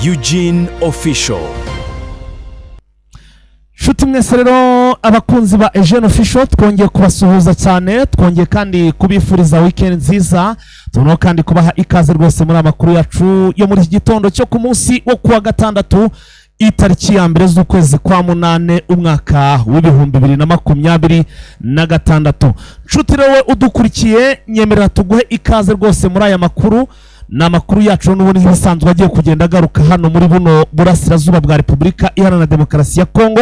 Eugene Official. Nshuti mwese rero, abakunzi ba Eugene Official, twongeye kubasuhuza cyane, twongeye kandi kubifuriza weekend nziza. Tubonaho kandi kubaha ikaze rwose muri amakuru yacu yo muri iki gitondo cyo ku munsi wo kuwa gatandatu, itariki ya 1 z'ukwezi kwa 8, umwaka w'2026. Nshuti rero udukurikiye, nyemerera tuguhe ikaze rwose muri aya makuru. Ni amakuru yacu n'ubundi nk'ibisanzwe agiye kugenda agaruka hano muri buno burasirazuba bwa Repubulika Iharanira Demokarasi ya Kongo,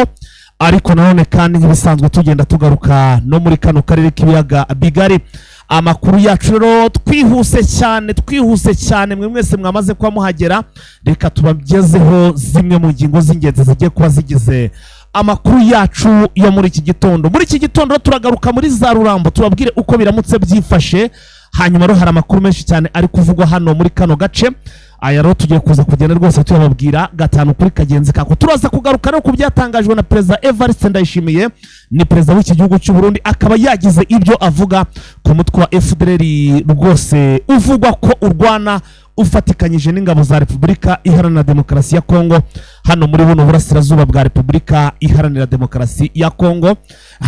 ariko nanone kandi nk'ibisanzwe tugenda tugaruka no muri kano karere k'ibiyaga bigari. Amakuru yacu rero twihuse cyane, twihuse cyane. Mwe mwese mwamaze kuba muhagera, reka tubagezeho zimwe mu ngingo z'ingenzi zigiye kuba zigize amakuru yacu yo muri iki gitondo. Muri iki gitondo turagaruka muri za Rurambo, tubabwire uko biramutse byifashe. Hanyuma rero hari amakuru menshi cyane ari kuvugwa hano muri kano gace. Aya rero tugiye kuza kugenda rwose tuyababwira gatanu kuri kagenzi kako. Turaza kugaruka no ku byatangajwe na Perezida Evariste Ndayishimiye, ni perezida w'iki gihugu cy'u Burundi, akaba yagize ibyo avuga ku mutwe wa FDLR rwose uvugwa ko urwana ufatikanyije n'ingabo za Repubulika Iharanira Demokarasi ya Kongo hano muri buno burasirazuba bwa Repubulika Iharanira Demokarasi ya Kongo.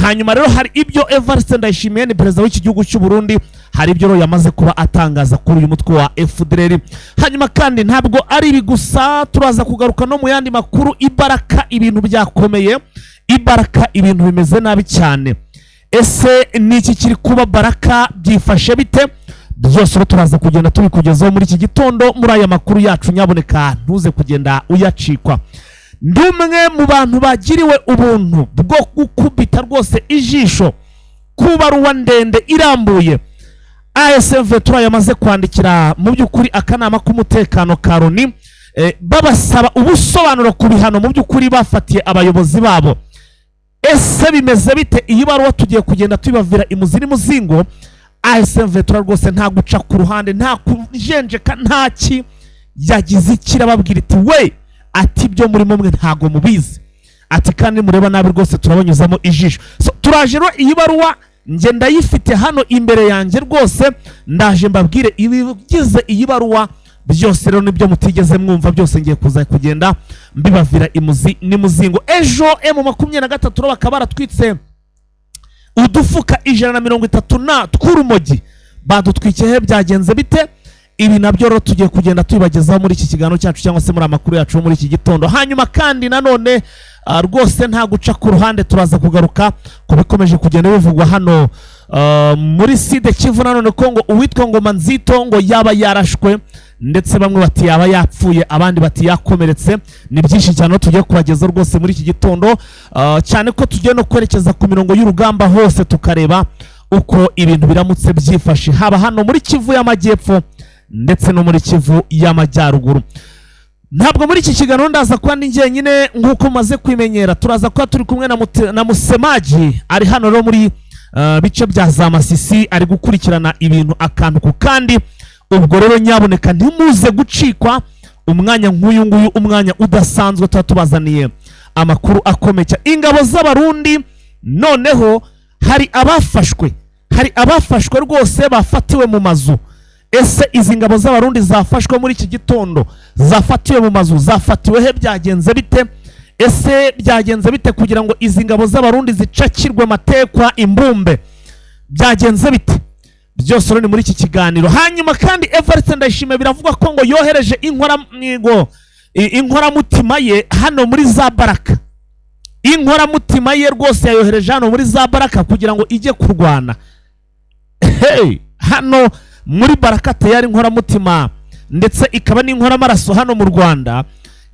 Hanyuma rero hari ibyo Evariste Ndayishimiye, ni perezida w'iki gihugu cy'u Burundi, hari ibyo rero yamaze kuba atangaza kuri uyu mutwe wa FDLR. Hanyuma kandi ntabwo ari ibi gusa, turaza kugaruka no mu yandi makuru. Ibaraka ibintu byakomeye, Ibaraka ibintu bimeze nabi cyane. Ese ni iki kiri kuba Baraka? Byifashe bite? Byose rero turaza kugenda tubikugezaho muri iki gitondo muri aya makuru yacu. Nyaboneka ntuze kugenda uyacikwa. Ndi umwe mu bantu bagiriwe ubuntu bwo gukubita rwose ijisho ku baruwa ndende irambuye ASV yamaze kwandikira mu by'ukuri akanama k'umutekano ka Loni, babasaba ubusobanuro ku bihano mu by'ukuri bafatiye abayobozi babo. Ese bimeze bite? Iyi baruwa tugiye kugenda tubibavira imuzi n'umuzingo. ASM Vetura rwose nta guca ku ruhande, nta kujenjeka, nta ki yagize ikirababwira iti: "We," ati, "ibyo murimo mwe ntago mubizi," ati, "kandi mureba nabi rwose turabanyuzamo ijisho." So, turaje rero, iyi baruwa njye ndayifite hano imbere yanjye rwose, ndaje mbabwire ibigize iyi baruwa byose. Rero nibyo mutigeze mwumva byose ngiye kuza kugenda mbibavira imuzi n'imuzingo. Ejo M23 rero bakaba baratwitse udufuka 130 na tw'urumogi. Badutwikiye he? Byagenze bite? Ibi nabyo rero tugiye kugenda tubibagezaho muri iki kiganiro cyacu cyangwa se muri amakuru yacu muri iki gitondo. Hanyuma kandi nanone rwose nta guca ku ruhande, turaza kugaruka ku bikomeje kugenda bivugwa hano muri Sud Kivu nanone, ko ngo uwitwa Ngoma Nzito ngo yaba yarashwe, ndetse bamwe bati yaba yapfuye, abandi bati yakomeretse. Ni byinshi cyane tugiye kubageza rwose muri iki gitondo, cyane ko tugiye no kwerekeza ku mirongo y'urugamba hose, tukareba uko ibintu biramutse byifashe, haba hano muri Kivu y'Amajyepfo ndetse no muri Kivu y'Amajyaruguru. Ntabwo muri iki kiganiro ndaza kuba ndi njyenyine nk'uko mumaze kwimenyera. Turaza kuba turi kumwe na Musemaji, ari hano rero muri bice bya za Masisi, ari gukurikirana ibintu akantu ku kandi. Ubwo rero nyaboneka ntimuze gucikwa umwanya nk'uyu nguyu, umwanya udasanzwe tuba tubazaniye amakuru akomeye cyane. Ingabo z'Abarundi noneho hari abafashwe, hari abafashwe rwose bafatiwe mu mazu. Ese izi ngabo z'Abarundi zafashwe muri iki gitondo, zafatiwe mu mazu, zafatiwe he? Byagenze bite? Ese byagenze bite kugira ngo izi ngabo z'Abarundi zicakirwe matekwa imbumbe? Byagenze bite? Byose rero ni muri iki kiganiro. Hanyuma kandi Evariste Ndayishimiye biravugwa ko ngo yohereje inkoramutima ye hano muri za Baraka. Inkoramutima ye rwose yayohereje hano muri za Baraka kugira ngo ijye kurwana. Hey, hano muri Baraka tayari inkoramutima, ndetse ikaba n'inkoramaraso hano mu Rwanda,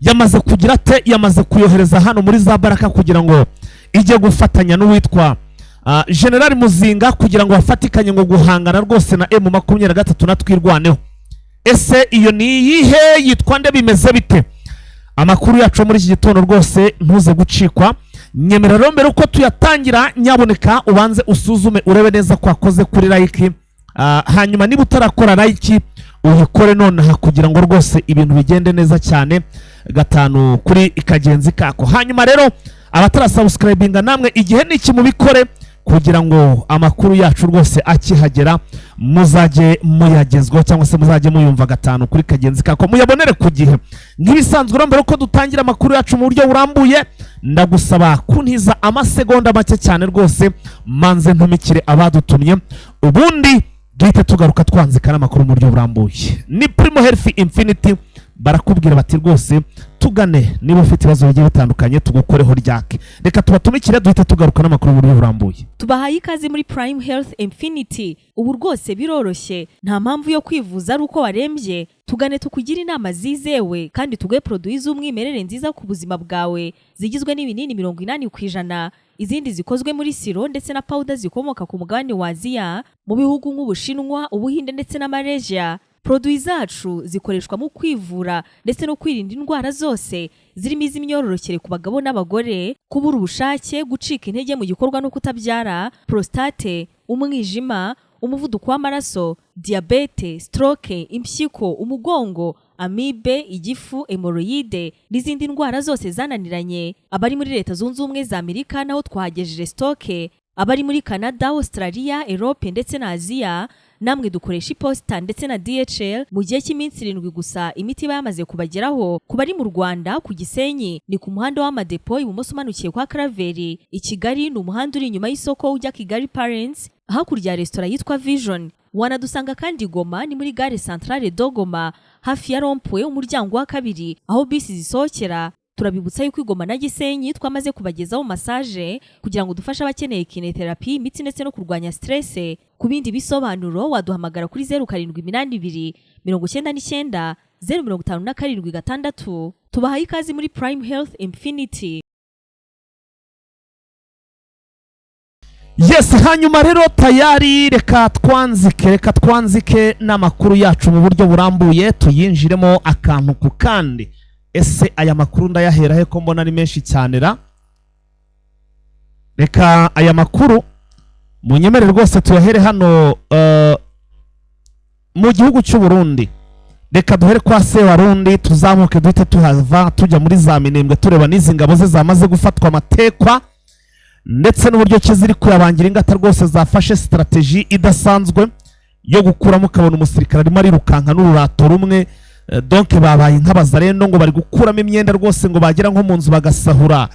yamaze kugira ate? Yamaze kuyohereza hano muri za Baraka kugira ngo ijye gufatanya n'uwitwa General Muzinga, kugira ngo bafatikanye ngo guhangana rwose na M23 na Twirwaneho. Ese iyo ni iyihe? Yitwa nde? Bimeze bite? Amakuru yacu muri iki gitondo rwose ntuze gucikwa. Nyemera rero mbere uko tuyatangira, nyaboneka ubanze usuzume urebe neza ko wakoze kuri like. Hanyuma niba utarakora like, uyikore nonaha kugira ngo rwose ibintu bigende neza cyane gatanu kuri kagenzi kako. Hanyuma rero abatarasubscribinga, namwe igihe ni iki, mubikore kugira ngo rwose ibintu bigende neza cyane. Kugira ngo amakuru yacu rwose akihagera muzajye muyagezwaho, cyangwa se muzajye muyumva gatanu kuri kagenzi kako, muyabonere ku gihe nk'ibisanzwe. Rero mbere ko dutangira amakuru yacu mu buryo burambuye, ndagusaba kuntiza amasegonda make cyane rwose, manze ntumikire abadutumye, ubundi duhite tugaruka twanzika n'amakuru mu buryo burambuye. Ni Primo Health Infinity, barakubwira bati rwose tugane niba ufite ibibazo bigiye bitandukanye, tugukoreho ryake. Reka tubatumikire, duhite tugaruka n'amakuru mu buryo burambuye. Tubahaye ikaze muri Prime Health Infinity. Ubu rwose biroroshye, nta mpamvu yo kwivuza ari uko warembye. Tugane tukugire inama zizewe kandi tuguhe produits z'umwimerere nziza ku buzima bwawe, zigizwe n'ibinini 80%, izindi zikozwe muri sirop ndetse na powder zikomoka ku mugabane wa Aziya, mu bihugu nk'Ubushinwa, Ubuhinde ndetse na Malaysia. Produits zacu zikoreshwa mu kwivura ndetse no kwirinda indwara zose, zirimo iz'imyororokere ku bagabo n'abagore, kubura ubushake, gucika intege mu gikorwa no kutabyara, prostate, umwijima, umuvuduko w'amaraso, diyabete, stroke, impyiko, umugongo, amibe, igifu, hémorroïdes n'izindi ndwara zose zananiranye. Abari muri Leta Zunze Ubumwe za Amerika naho twahagejeje stock. Abari muri Canada, Australia, Europe ndetse na Aziya, namwe dukoresha iposita ndetse na DHL. Mu gihe cy'iminsi 7 gusa imiti iba yamaze kubageraho. Ku bari mu Rwanda, ku Gisenyi ni ku muhanda w'Amadepo, ibumoso umanukiye kwa Karaveri. I Kigali ni umuhanda uri inyuma y'isoko ujya Kigali Parents, hakurya ya resitora yitwa Vision. Wanadusanga kandi i Goma, ni muri gare Centrale de Goma, hafi ya rond-point, umuryango wa kabiri aho bisi zisohokera. Turabibutsa yuko i Goma na Gisenyi twamaze kubagezaho massage kugira ngo dufashe abakeneye kinésithérapie, imitsi ndetse no kurwanya stress. Ku bindi bisobanuro waduhamagara kuri 0782 99 0576. Tubahaye ikaze muri Prime Health Infinity. Yes, hanyuma rero tayari reka twanzike n'amakuru yacu mu buryo burambuye, tuyinjiremo akantu ku kandi. Ese aya makuru ndayahera he ko mbona ari menshi cyane ra? Reka aya makuru munyemere rwose tuyahere hano mu gihugu cy'u Burundi. Reka duhere kwa Sebarundi, tuzamuke duhite tuhava tujya muri za Minembwe, tureba n'izi ngabo ze zamaze gufatwa amatekwa, ndetse n'uburyo ki ziri kuyabangira ingata rwose, zafashe stratégie idasanzwe yo gukuramo, ukabona umusirikare arimo arirukanka n'ururato rumwe. Donc babaye nk'abazarendo, ngo bari gukuramo imyenda rwose, ngo bagera nko mu nzu bagasahura,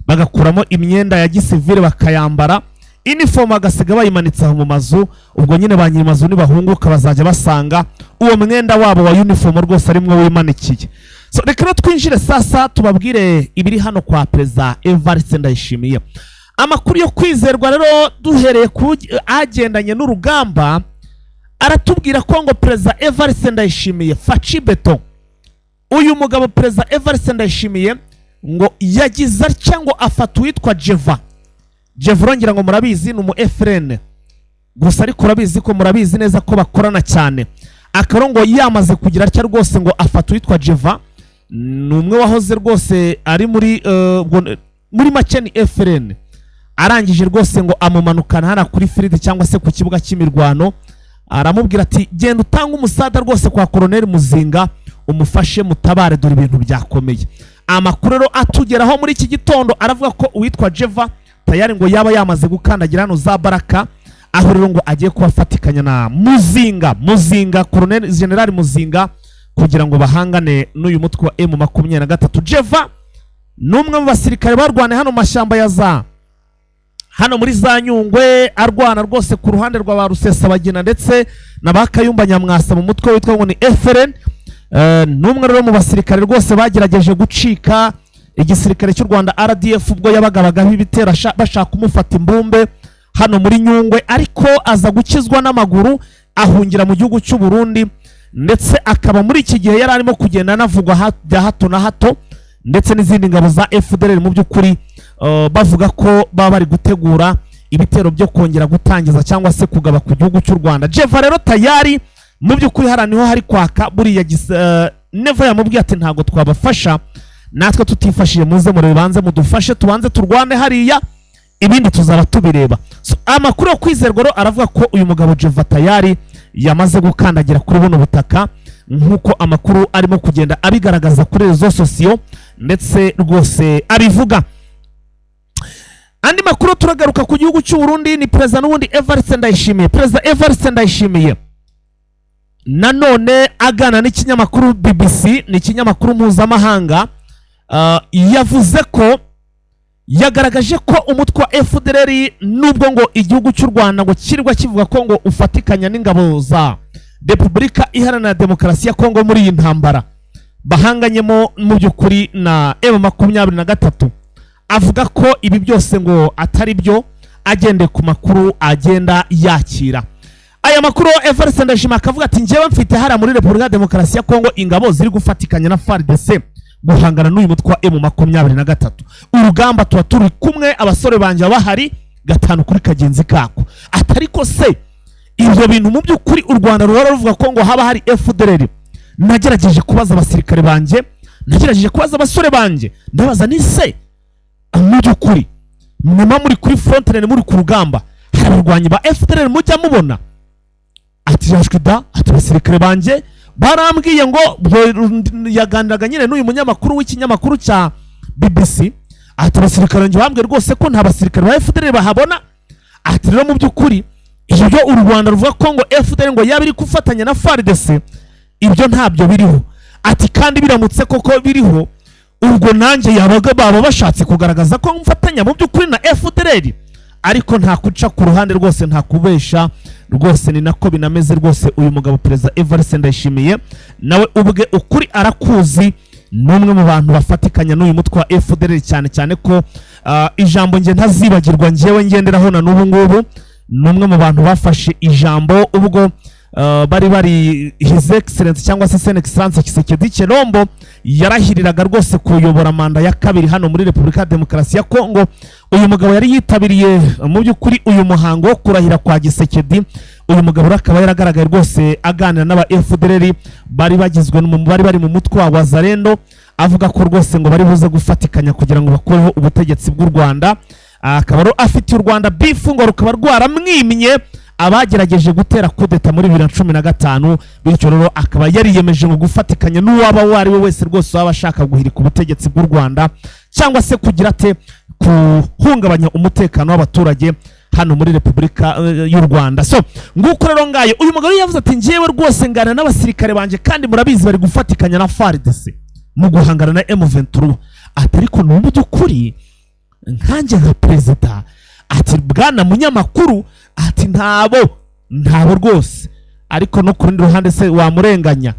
bagakuramo imyenda ya gisivile bakayambara, inifomu bagasiga bayimanitse aho mu mazu. Ubwo nyine ba nyiri mazu nibahunguka bazajya basanga uwo mwenda wabo wa uniform rwose arimwo wimanikiye. So reka rero twinjire sasa tubabwire ibiri hano kwa Perezida Evariste Ndayishimiye. Amakuru yo kwizerwa rero, duhereye ku agendanye n'urugamba, aratubwira ko ngo Perezida Evariste Ndayishimiye, Fatshi Béton, uyu mugabo Perezida Evariste Ndayishimiye, ngo yagize atya ngo afata uwitwa Jeva. Jeva urongera ngo murabizi ni umu FRN gusa, ariko urabizi ko murabizi neza ko bakorana cyane. Akaba ngo yamaze kugira atya rwose ngo afata uwitwa Jeva, ni umwe wahoze rwose ari muri muri make ni FRN. Arangije rwose ngo amumanukana hariya kuri field cyangwa se ku kibuga cy'imirwano, aramubwira ati: "Genda utange umusada rwose kwa Koroneli Muzinga, umufashe mutabare, dore ibintu byakomeye." Amakuru rero atugeraho muri iki gitondo aravuga ko uwitwa Jeva tayari ngo yaba yamaze gukandagira hano za Baraka, aho rero ngo agiye kubafatikanya na Muzinga, Koroneli Generali Muzinga, kugira ngo bahangane n'uyu mutwe wa M23. Jeva ni umwe mu basirikare barwaniye hano mu mashyamba ya za hano muri za Nyungwe, arwana rwose ku ruhande rwa ba Rusesabagina ndetse na ba Kayumba Nyamwasa mu mutwe witwa ngo ni FRN. Ni umwe rero mu basirikare rwose bagerageje gucika igisirikare cy'u Rwanda RDF ubwo yabagabagaho ibitero bashaka kumufata imbumbe hano muri Nyungwe, ariko aza gukizwa n'amaguru ahungira mu gihugu cy'u Burundi, ndetse akaba muri iki gihe yari arimo kugenda anavugwa bya hato na hato ndetse n'izindi ngabo za FDLR, mu by'ukuri bavuga ko baba bari gutegura ibitero byo kongera gutangiza cyangwa se kugaba ku gihugu cy'u Rwanda. Jeva rero tayari mu by'ukuri hariya niho hari kwaka buriya. Neva yamubwiye ati: "Ntabwo twabafasha natwe tutifashije, muze mubanze mudufashe, tubanze turwane hariya, ibindi tuzaba tubireba." So, amakuru yo kwizerwa rero aravuga ko uyu mugabo Jeva tayari yamaze gukandagira kuri buno butaka, nk'uko amakuru arimo kugenda abigaragaza kuri réseaux sociaux ndetse rwose abivuga. Andi makuru, turagaruka ku gihugu cy'u Burundi. Ni perezida n'ubundi Evariste Ndayishimiye. Perezida Evariste Ndayishimiye nanone agana n'ikinyamakuru BBC, ni ikinyamakuru mpuzamahanga, yavuze ko, yagaragaje ko umutwe wa FDLR, nubwo ngo igihugu cy'u Rwanda ngo kirirwa kivuga ko ngo ufatikanya n'ingabo za Repubulika Iharanira Demokarasi ya Kongo muri iyi ntambara bahanganyemo mu by'ukuri na M23, avuga ko ibi byose ngo atari byo, agendeye ku makuru agenda yakira. Aya makuru, Evariste Ndayishimiye akavuga ati: "Njyewe mfite hariya muri Repubulika ya Demokarasi ya Kongo ingabo ziri gufatikanya na FARDC guhangana n'uyu mutwe wa M23. Urugamba tuba turi kumwe, abasore banjye baba bahari gatanu kuri kagenzi kako." Atari ko se ibyo bintu mu by'ukuri u Rwanda ruhora ruvuga ko ngo haba hari FDLR, nagerageje kubaza abasirikare banjye, nagerageje kubaza abasore banjye, ndabaza ni se mu by'ukuri nyuma muri kuri frontline, muri ku rugamba, hari abarwanyi ba FDLR mujya mubona? Ati: "Yashwe da." Ati: "Abasirikare banjye barambwiye ngo." Yaganiraga nyine n'uyu munyamakuru w'ikinyamakuru cya BBC. Ati: "Abasirikare banjye bambwiye rwose ko nta basirikare ba FDLR bahabona." Ati: "Rero mu by'ukuri ibyo u Rwanda ruvuga ko ngo FDLR ngo yaba iri gufatanya na FARDC, ibyo ntabyo biriho." Ati: "Kandi biramutse koko biriho, ubwo nanjye yabaga baba bashatse kugaragaza ko mfatanya mu by'ukuri na FDLR." Ariko nta kuca ku ruhande rwose, nta kubesha rwose, ni nako binameze rwose. Uyu mugabo perezida Evariste Ndayishimiye nawe ubwe ukuri arakuzi, ni umwe mu bantu bafatikanya n'uyu mutwe wa FDLR, cyane cyane ko ijambo nge ntazibagirwa, ngewe ngenderaho na n'ubu ngubu, ni umwe mu bantu bafashe ijambo ubwo bari His Excellence cyangwa se Son Excellence Tshisekedi Tshilombo yarahiriraga rwose kuyobora manda ya kabiri hano muri Repubulika ya Demokarasi ya Kongo. Uyu mugabo yari yitabiriye mu by'ukuri uyu muhango wo kurahira kwa Tshisekedi. Uyu mugabo rero akaba yaragaragaye rwose aganira n'aba FDLR bari bagizwe bari bari mu mutwe wa Wazalendo, avuga ko rwose ngo bari buze gufatikanya kugira ngo bakureho ubutegetsi bw'u Rwanda. Akaba rero afitiye u Rwanda bifu, ngo rukaba rwaramwimye abagerageje gutera kudeta muri 2015. Bityo rero akaba yariyemeje ngo gufatikanya n'uwaba uwo ari we wese rwose waba ashaka guhirika ubutegetsi bw'u Rwanda cyangwa se kugira ate, kuhungabanya umutekano w'abaturage hano muri Repubulika y'u Rwanda. So nguko rero ngayo. Uyu mugabo yavuze ati: "Njyewe rwose ngana n'abasirikare banjye, kandi murabizi bari gufatikanya na FARDC mu guhangana na M23." Ati: "Ariko ni mu by'ukuri nkanjye nka perezida," ati, "bwana munyamakuru," ati, "ntabo, ntabo rwose." Ariko no ku rundi ruhande se wamurenganya?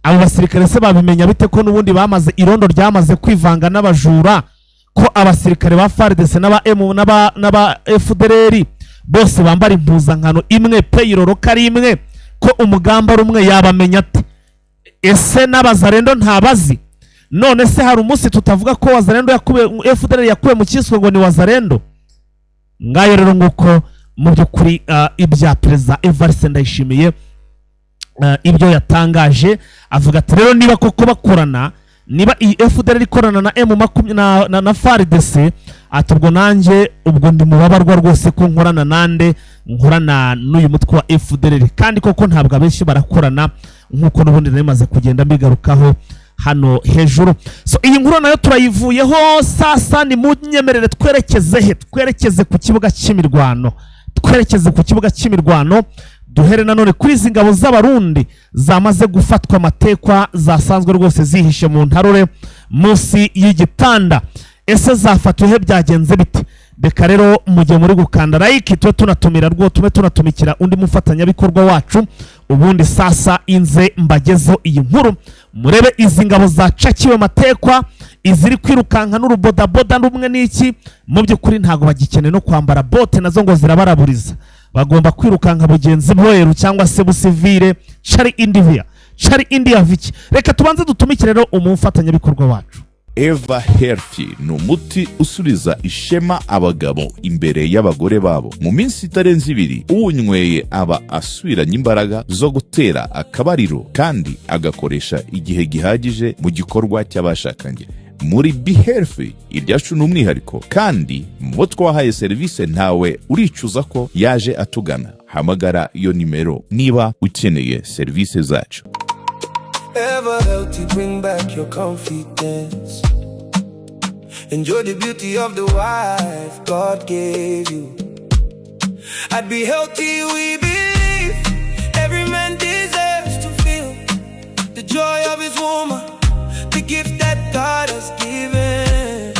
Abo basirikare se babimenya bite ko n'ubundi bamaze irondo ryamaze kwivanga n'abajura, ko abasirikare ba FARDC n'aba M n'aba FDLR bose bambara impuzankano imwe, payroll ko ari imwe, ko umugamba ari umwe, yabamenya ate? Ese n'abazarendo ntabazi? None se hari umunsi tutavuga ko Wazarendo yakuwe, FDLR yakuwe mu kiswe ngo ni Wazarendo? Ngayo rero nguko mu by'ukuri ibya perezida Evariste Ndayishimiye, ibyo yatangaje, avuga ati: "Rero niba koko bakorana, niba iyi FDLR ikorana na M makumya na FARDC," ati, "ubwo nanjye ubwo ndi mu babarwa rwose ko nkorana nande, nkorana n'uyu mutwe wa FDLR." Kandi koko ntabwo abenshi barakorana, nk'uko n'ubundi nari maze kugenda mbigarukaho hano hejuru. So iyi nkuru nayo turayivuyeho. Sasa ni munyemerere twerekeze he? Twerekeze ku kibuga cy'imirwano, twerekeze ku kibuga cy'imirwano. Duhere nanone kuri izi ngabo z'Abarundi zamaze gufatwa amatekwa, zasanzwe rwose zihishe mu ntarure munsi y'igitanda. Ese zafatiwe he? Byagenze bite? Reka rero mu gihe muri gukanda like, tube tunatumira rwo tube tunatumikira undi mufatanyabikorwa wacu, ubundi sasa inze mbagezeho iyi nkuru, murebe izi ngabo zacakiwe matekwa, iziri kwirukanka n'urubodaboda rumwe n'iki. Mu by'ukuri ntabwo bagikeneye no kwambara bote, nazo ngo zirabaraburiza, bagomba kwirukanka bugenzi bweru cyangwa se busivire cari indivia cari indiya viki. Reka tubanze dutumikire rero umufatanyabikorwa wacu. Eva Healthy ni umuti usubiza ishema abagabo imbere y'abagore babo. Mu minsi itarenze 2, uwunyweye aba asubiranye imbaraga zo gutera akabariro kandi agakoresha igihe gihagije mu gikorwa cy'abashakanye. Muri Be Healthy iryacu ni umwihariko, kandi mu bo twahaye serivisi ntawe uricuza ko yaje atugana. Hamagara iyo nimero niba ukeneye serivisi zacu. Ever healthy, bring back your confidence. Enjoy the beauty of the wife God gave you. I'd be healthy, we believe every man deserves to feel the joy of his woman, the gift that God has given.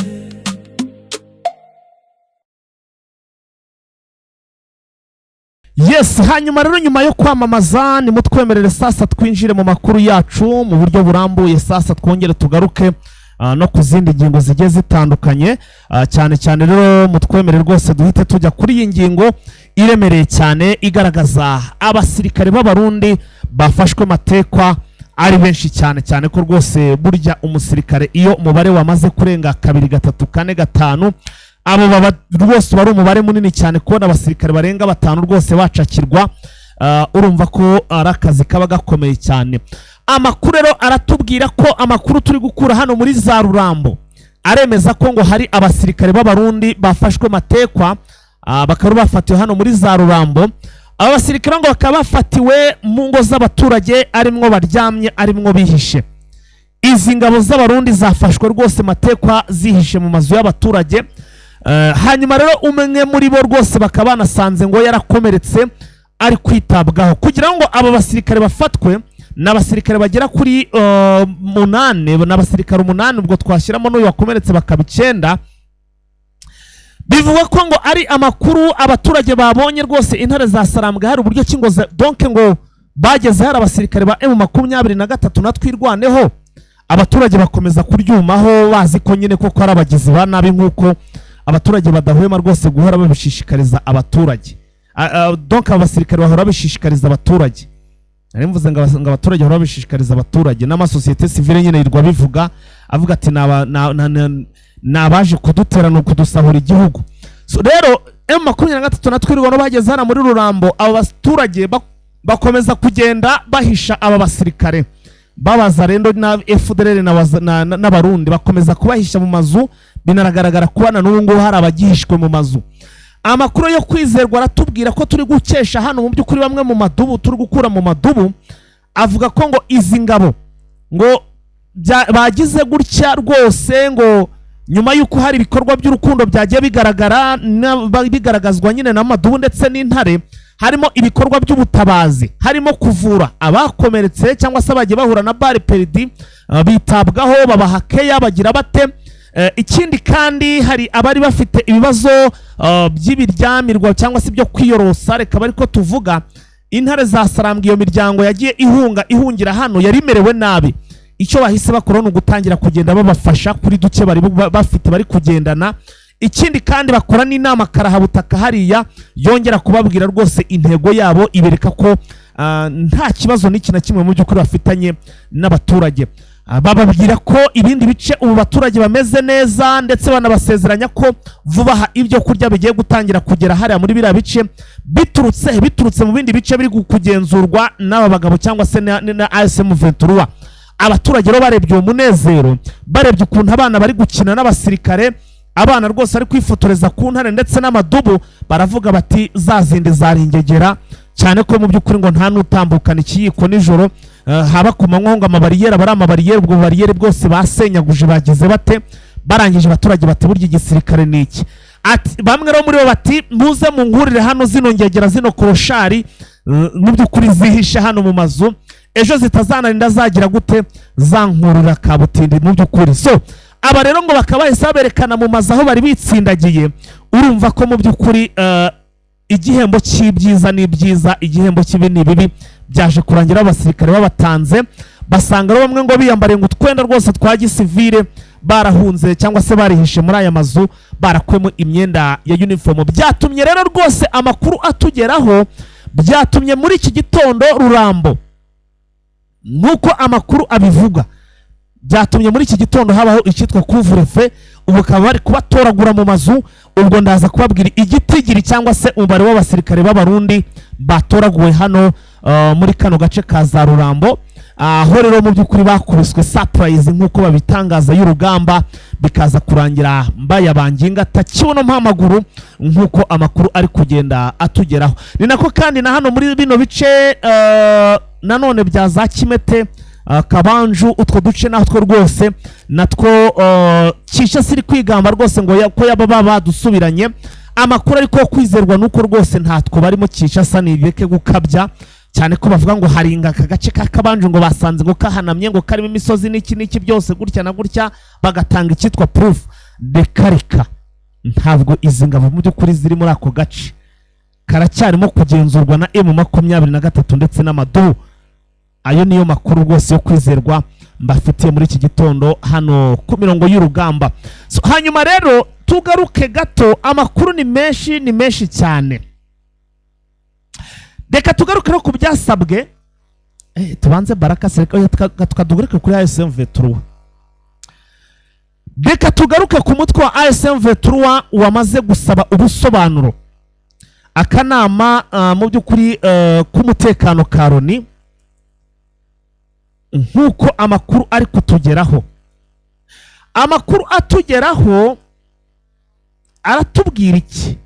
Yes, hanyuma rero nyuma yo kwamamaza, nimutwemerere sasa twinjire mu makuru yacu mu buryo burambuye. Sasa twongere tugaruke no ku zindi ngingo zigiye zitandukanye. Cyane cyane rero mutwemerere rwose duhite tujya kuri iyi ngingo iremereye cyane igaragaza abasirikare b'Abarundi bafashwe matekwa ari benshi cyane, cyane ko rwose burya umusirikare iyo umubare wamaze kurenga kabiri, gatatu, kane, gatanu, abo baba rwose bari umubare munini cyane. Kubona abasirikare barenga batanu rwose bacakirwa, urumva ko ari akazi kaba gakomeye cyane. Amakuru rero aratubwira ko amakuru turi gukura hano muri za Rurambo aremeza ko ngo hari abasirikare b'Abarundi bafashwe matekwa, bakaba bafatiwe hano muri za Rurambo. Aba basirikare ngo bakaba bafatiwe mu ngo z'abaturage, arimwo baryamye, arimwo bihishe. Izi ngabo z'Abarundi zafashwe rwose matekwa zihishe mu mazu y'abaturage. Hanyuma rero umwe muri bo rwose bakaba banasanze ngo yarakomeretse, ari kwitabwaho. Kugira ngo aba basirikare bafatwe, ni abasirikare bagera kuri munani, ni abasirikare umunani, ubwo twashyiramo n'uyu wakomeretse bakaba icyenda. Bivugwa ko ngo ari amakuru abaturage babonye rwose intare za Sarambwe hari uburyo ki ngo donc ngo bageze hari abasirikare ba M23 na Twirwaneho, abaturage bakomeza kuryumaho bazi ko nyine koko ari abagizi ba nabi, nk'uko abaturage badahwema rwose guhora babishishikariza abaturage. Donc aba basirikare bahora babishishikariza abaturage. Nari mvuze ngo abaturage bahora babishishikariza abaturage, n'amasosiyete sivile nyine yirwa bivuga, avuga ati ni abaje kudutera, ni ukudusahura igihugu. So rero M23 na Twirwaneho bageze hano muri Rurambo, aba baturage bakomeza kugenda bahisha aba basirikare babaza rero na FDLR n'Abarundi, bakomeza kubahisha mu mazu. Binaragaragara kubana n'ubu ngubu hari abagihishwe mu mazu. Amakuru yo kwizerwa aratubwira ko turi gukesha hano mu by'ukuri bamwe mu madubu turi gukura mu madubu, avuga ko ngo izi ngabo ngo bagize gutya rwose ngo nyuma y'uko hari ibikorwa by'urukundo byagiye bigaragara bigaragazwa nyine n'amadubu ndetse n'intare, harimo ibikorwa by'ubutabazi, harimo kuvura abakomeretse cyangwa se abagiye bahura na bare peridi, bitabwaho, babaha keya, bagira bate. Ikindi kandi hari abari bafite ibibazo by'ibiryamirwa cyangwa se byo kwiyorosa, reka bari ko tuvuga intare za Sarambwe, iyo miryango yagiye ihunga ihungira hano yari imerewe nabi. Icyo bahise bakora ni ugutangira kugenda babafasha kuri duke bari bafite bari kugendana. Ikindi kandi bakora n'inama karahabutaka hariya, yongera kubabwira rwose intego yabo, ibereka ko nta kibazo n'iki na kimwe mu by'ukuri bafitanye n'abaturage. Bababwira ko ibindi bice ubu baturage bameze neza, ndetse banabasezeranya ko vuba aha ibyo kurya bigiye gutangira kugera hariya muri biriya bice biturutse mu bindi bice biri kugenzurwa n'aba bagabo cyangwa se na ASM Ventura. Abaturage rero barebye uwo munezero, barebye ukuntu abana bari gukina n'abasirikare, abana rwose bari kwifotoreza ku ntare ndetse n'amadubu, baravuga bati za zindi zaringegera, cyane ko mu by'ukuri ngo nta n'utambukana ikiyiko nijoro, haba ku manywa ngo amabariyeri aba ari amabariyeri, ubwo bariyeri bwose basenyaguje bagize bate. Barangije abaturage bati burya igisirikare ni iki. Ati bamwe rero muri bo bati muze munkurire hano zino ngegera, zino koroshari, mu by'ukuri zihishe hano mu mazu, ejo zitazanarinda zagira gute, zankurura kabutindi mu by'ukuri. So aba rero ngo bakaba bahise baberekana mu mazu aho bari bitsindagiye. Urumva ko mu by'ukuri igihembo cy'ibyiza ni ibyiza, igihembo cy'ibi ni ibibi. Byaje kurangira abasirikare babatanze, basanga rero bamwe ngo biyambariye ngo utwenda rwose twa gisivile, barahunze cyangwa se barihishe muri aya mazu, barakwemo imyenda ya uniform. Byatumye rero rwose amakuru atugeraho, byatumye muri iki gitondo Rurambo, nk'uko amakuru abivuga, byatumye muri iki gitondo habaho icyitwa couvre-feu, ubu bakaba bari kubatoragura mu mazu. Ubwo ndaza kubabwira igitigiri cyangwa se umubare w'abasirikare b'Abarundi batoraguwe hano muri kano gace ka za Rurambo, aho rero mu by'ukuri bakubiswe surprise nk'uko babitangaza y'urugamba, bikaza kurangira mbayabanginga atakibuno mpamaguru nk'uko amakuru ari kugenda atugeraho. Ni nako kandi na hano muri bino bice nanone bya za Kimete Kabanju, utwo duce natwo rwose natwo Kinshasa iri kwigamba rwose ngo ko yaba badusubiranye. Amakuru ariko kwizerwa nuko rwose ntatwo barimo. Kinshasa nireke gukabya cyane, ko bavuga ngo haringa aka gace ka Kabanju, ngo basanze ngo kahanamye, ngo karimo imisozi n'iki n'iki byose gutya na gutya, bagatanga icyitwa proof. Reka reka, ntabwo izi ngabo mu by'ukuri ziri muri ako gace, karacyarimo kugenzurwa na M23 ndetse n'amadubu. Ayo niyo makuru rwose yo kwizerwa mbafitiye muri iki gitondo hano ku mirongo y'urugamba. So, hanyuma rero tugaruke gato, amakuru ni menshi, ni menshi cyane. Reka tugaruke no ku byasabwe. Tubanze Baraka se, reka tugaruke kuri AFC M23. Reka tugaruke ku mutwe wa AFC M23 wamaze gusaba ubusobanuro akanama mu by'ukuri k'umutekano ka Loni. Nk'uko amakuru ari kutugeraho, amakuru atugeraho aratubwira iki?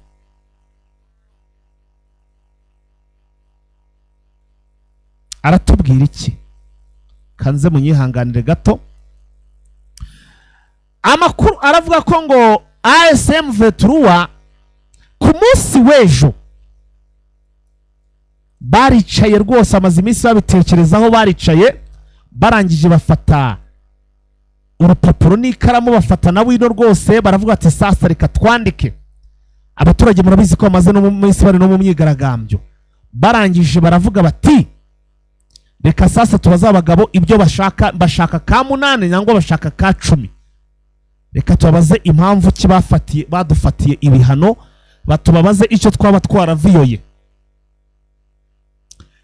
Aratubwira iki? Kanze munyihanganire gato. Amakuru aravuga ko ngo AFC M23 ku munsi w'ejo baricaye rwose, amaze iminsi babitekerezaho, baricaye barangije bafata urupapuro n'ikaramu, bafata na wino rwose, baravuga ati sasa reka twandike. Abaturage murabizi ko bamaze no mu minsi bari no mu myigaragambyo. Barangije baravuga bati reka sasa tubaze abagabo ibyo bashaka, bashaka ka 8 cyangwa bashaka ka 10, reka tubabaze impamvu ki badufatiye ibihano, batubabaze icyo twaba twaraviyoye.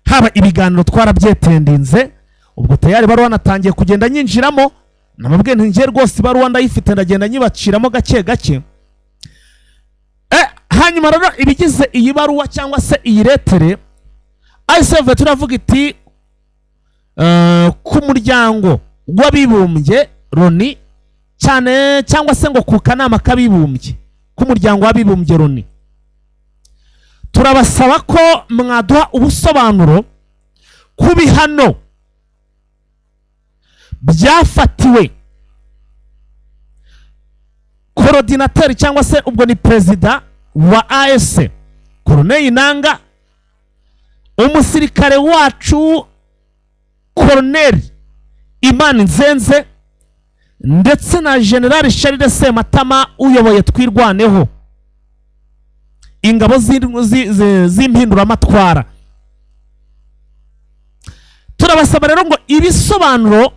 Haba ibiganiro twarabyetendinze, ubwo tayari baruwa natangiye kugenda nyinjiramo, namabwiye nti ngiye rwose ibaruwa ndayifite, ndagenda nyibaciramo gake gake. Hanyuma rero ibigize iyi baruwa cyangwa se iyi letere, AFC turavuga iti ku muryango w'abibumbye Loni cyane, cyangwa se ngo ku kanama k'abibumbye k'umuryango w'abibumbye Loni, turabasaba ko mwaduha ubusobanuro ku bihano byafatiwe coordinateur cyangwa se ubwo ni perezida wa AS Corneille Nanga, umusirikare wacu Colonel Imani Nzenze, ndetse na General Charles Sematama uyoboye Twirwaneho, ingabo z'impinduramatwara. Turabasaba rero ngo ibisobanuro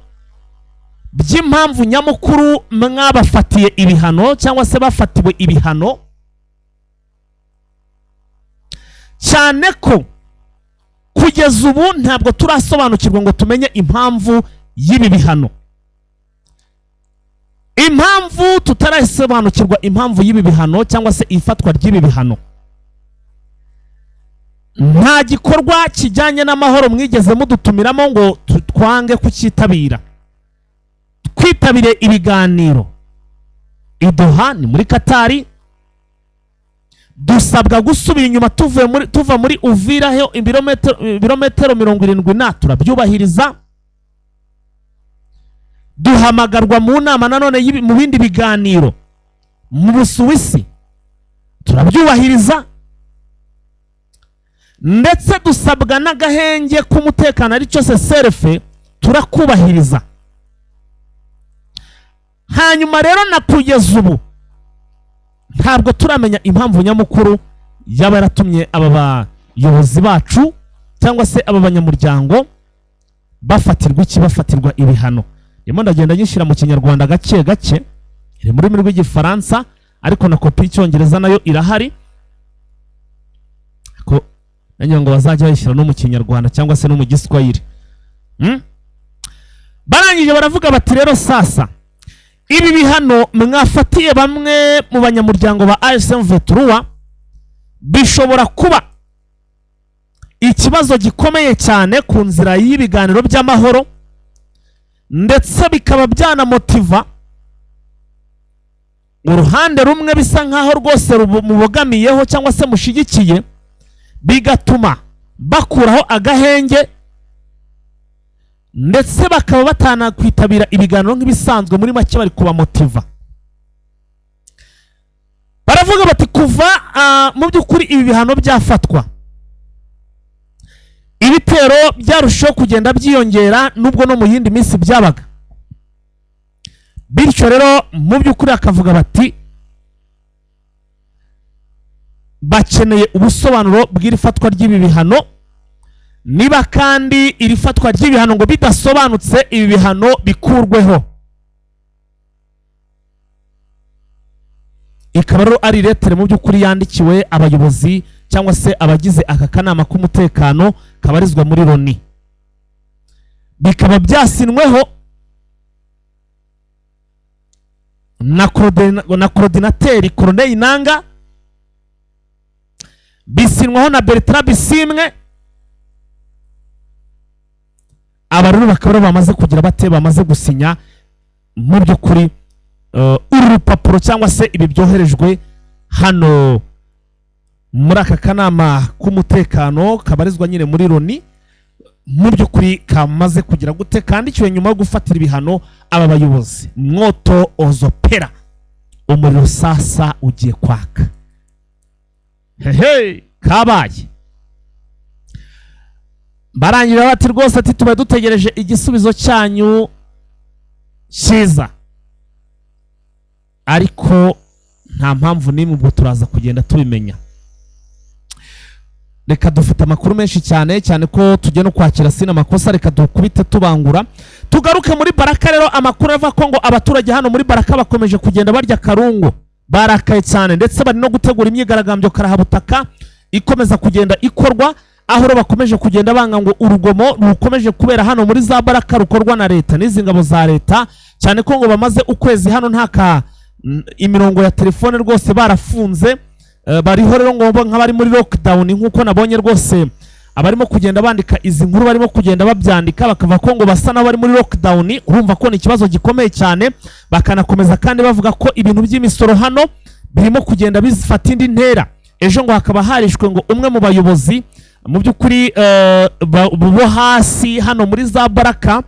by'impamvu nyamukuru mwabafatiye ibihano cyangwa se bafatiwe ibihano, cyane ko kugeza ubu ntabwo turasobanukirwa ngo tumenye impamvu y'ibi bihano. Impamvu tutarasobanukirwa impamvu y'ibi bihano cyangwa se ifatwa ry'ibi bihano, nta gikorwa kijyanye n'amahoro mwigeze mudutumiramo ngo twange kucyitabira. Twitabire ibiganiro i Doha ni muri Katari, dusabwa gusubira inyuma tuva muri Uvira he ibirometero 70 na turabyubahiriza. Duhamagarwa mu nama nanone mu bindi biganiro mu Busuwisi, turabyubahiriza. Ndetse dusabwa n'agahenge k'umutekano aricyo CCRF, turakubahiriza. Hanyuma rero na kugeza ubu ntabwo turamenya impamvu nyamukuru yaba yaratumye aba bayobozi bacu cyangwa se aba banyamuryango bafatirwa iki, bafatirwa ibihano. Ndimo ndagenda nyishyira mu Kinyarwanda gake gake, iri mu rurimi rw'Igifaransa ariko na kopi y'Icyongereza nayo irahari, ko nagira ngo bazajya bayishyira no mu Kinyarwanda cyangwa se no mu Giswahili. Barangije baravuga bati rero sasa ibi bihano mwafatiye bamwe mu banyamuryango ba AFC M23 bishobora kuba ikibazo gikomeye cyane ku nzira y'ibiganiro by'amahoro, ndetse bikaba byanamotiva uruhande rumwe bisa nkaho rwose mubogamiyeho cyangwa se mushigikiye, bigatuma bakuraho agahenge Ndetse bakaba batanakwitabira ibiganiro nk'ibisanzwe. Muri make bari kubamotiva, baravuga bati kuva mu by'ukuri ibi bihano byafatwa, ibitero byarushaho kugenda byiyongera, nubwo no mu yindi minsi byabaga. Bityo rero mu by'ukuri bakavuga bati bakeneye ubusobanuro bw'iri fatwa ry'ibi bihano. Niba kandi iri fatwa ry'ibihano ngo bidasobanutse, ibi bihano bikurweho. Ikaba rero ari lettre mu by'ukuri yandikiwe abayobozi cyangwa se abagize aka kanama k'umutekano kabarizwa muri Loni, bikaba byasinweho na coordinateur Corneille Nanga, bisinwaho na Bertrand Bisimwe. Aba rero bakaba rero bamaze kugira bate? Bamaze gusinya mu by'ukuri uru rupapuro cyangwa se ibi byoherejwe hano muri aka kanama k'umutekano kabarizwa nyine muri Loni, mu by'ukuri kamaze kugira gute? Kandikiwe nyuma yo gufatira ibihano aba bayobozi. Mwoto ozopera, umuriro sasa ugiye kwaka. Hehe, kabaye. Barangira bati rwose ati tuba dutegereje igisubizo cyanyu cyiza, ariko nta mpamvu n'imwe, ubwo turaza kugenda tubimenya. Reka dufite amakuru menshi cyane cyane ko tugiye no kwakira sina makosa, reka dukubite tubangura tugaruke muri Baraka. Rero amakuru avuga ko ngo abaturage hano muri Baraka bakomeje kugenda barya karungu, barakaye cyane, ndetse bari no gutegura imyigaragambyo karahabutaka ikomeza kugenda ikorwa, aho rero bakomeje kugenda banga ngo urugomo rukomeje kubera hano muri za Baraka rukorwa na leta n'izi ngabo za leta, cyane ko ngo bamaze ukwezi hano nta ka imirongo ya telefone rwose barafunze. Bariho rero ngo nk'abari muri lockdown, nk'uko nabonye rwose abarimo kugenda bandika izi nkuru barimo kugenda babyandika, bakavuga ko ngo basa n'abari muri lockdown. Urumva ko ni ikibazo gikomeye cyane. Bakanakomeza kandi bavuga ko ibintu by'imisoro hano birimo kugenda bifata indi ntera. Ejo ngo hakaba harishwe ngo umwe mu bayobozi mu by'ukuri bo hasi hano muri za Baraka,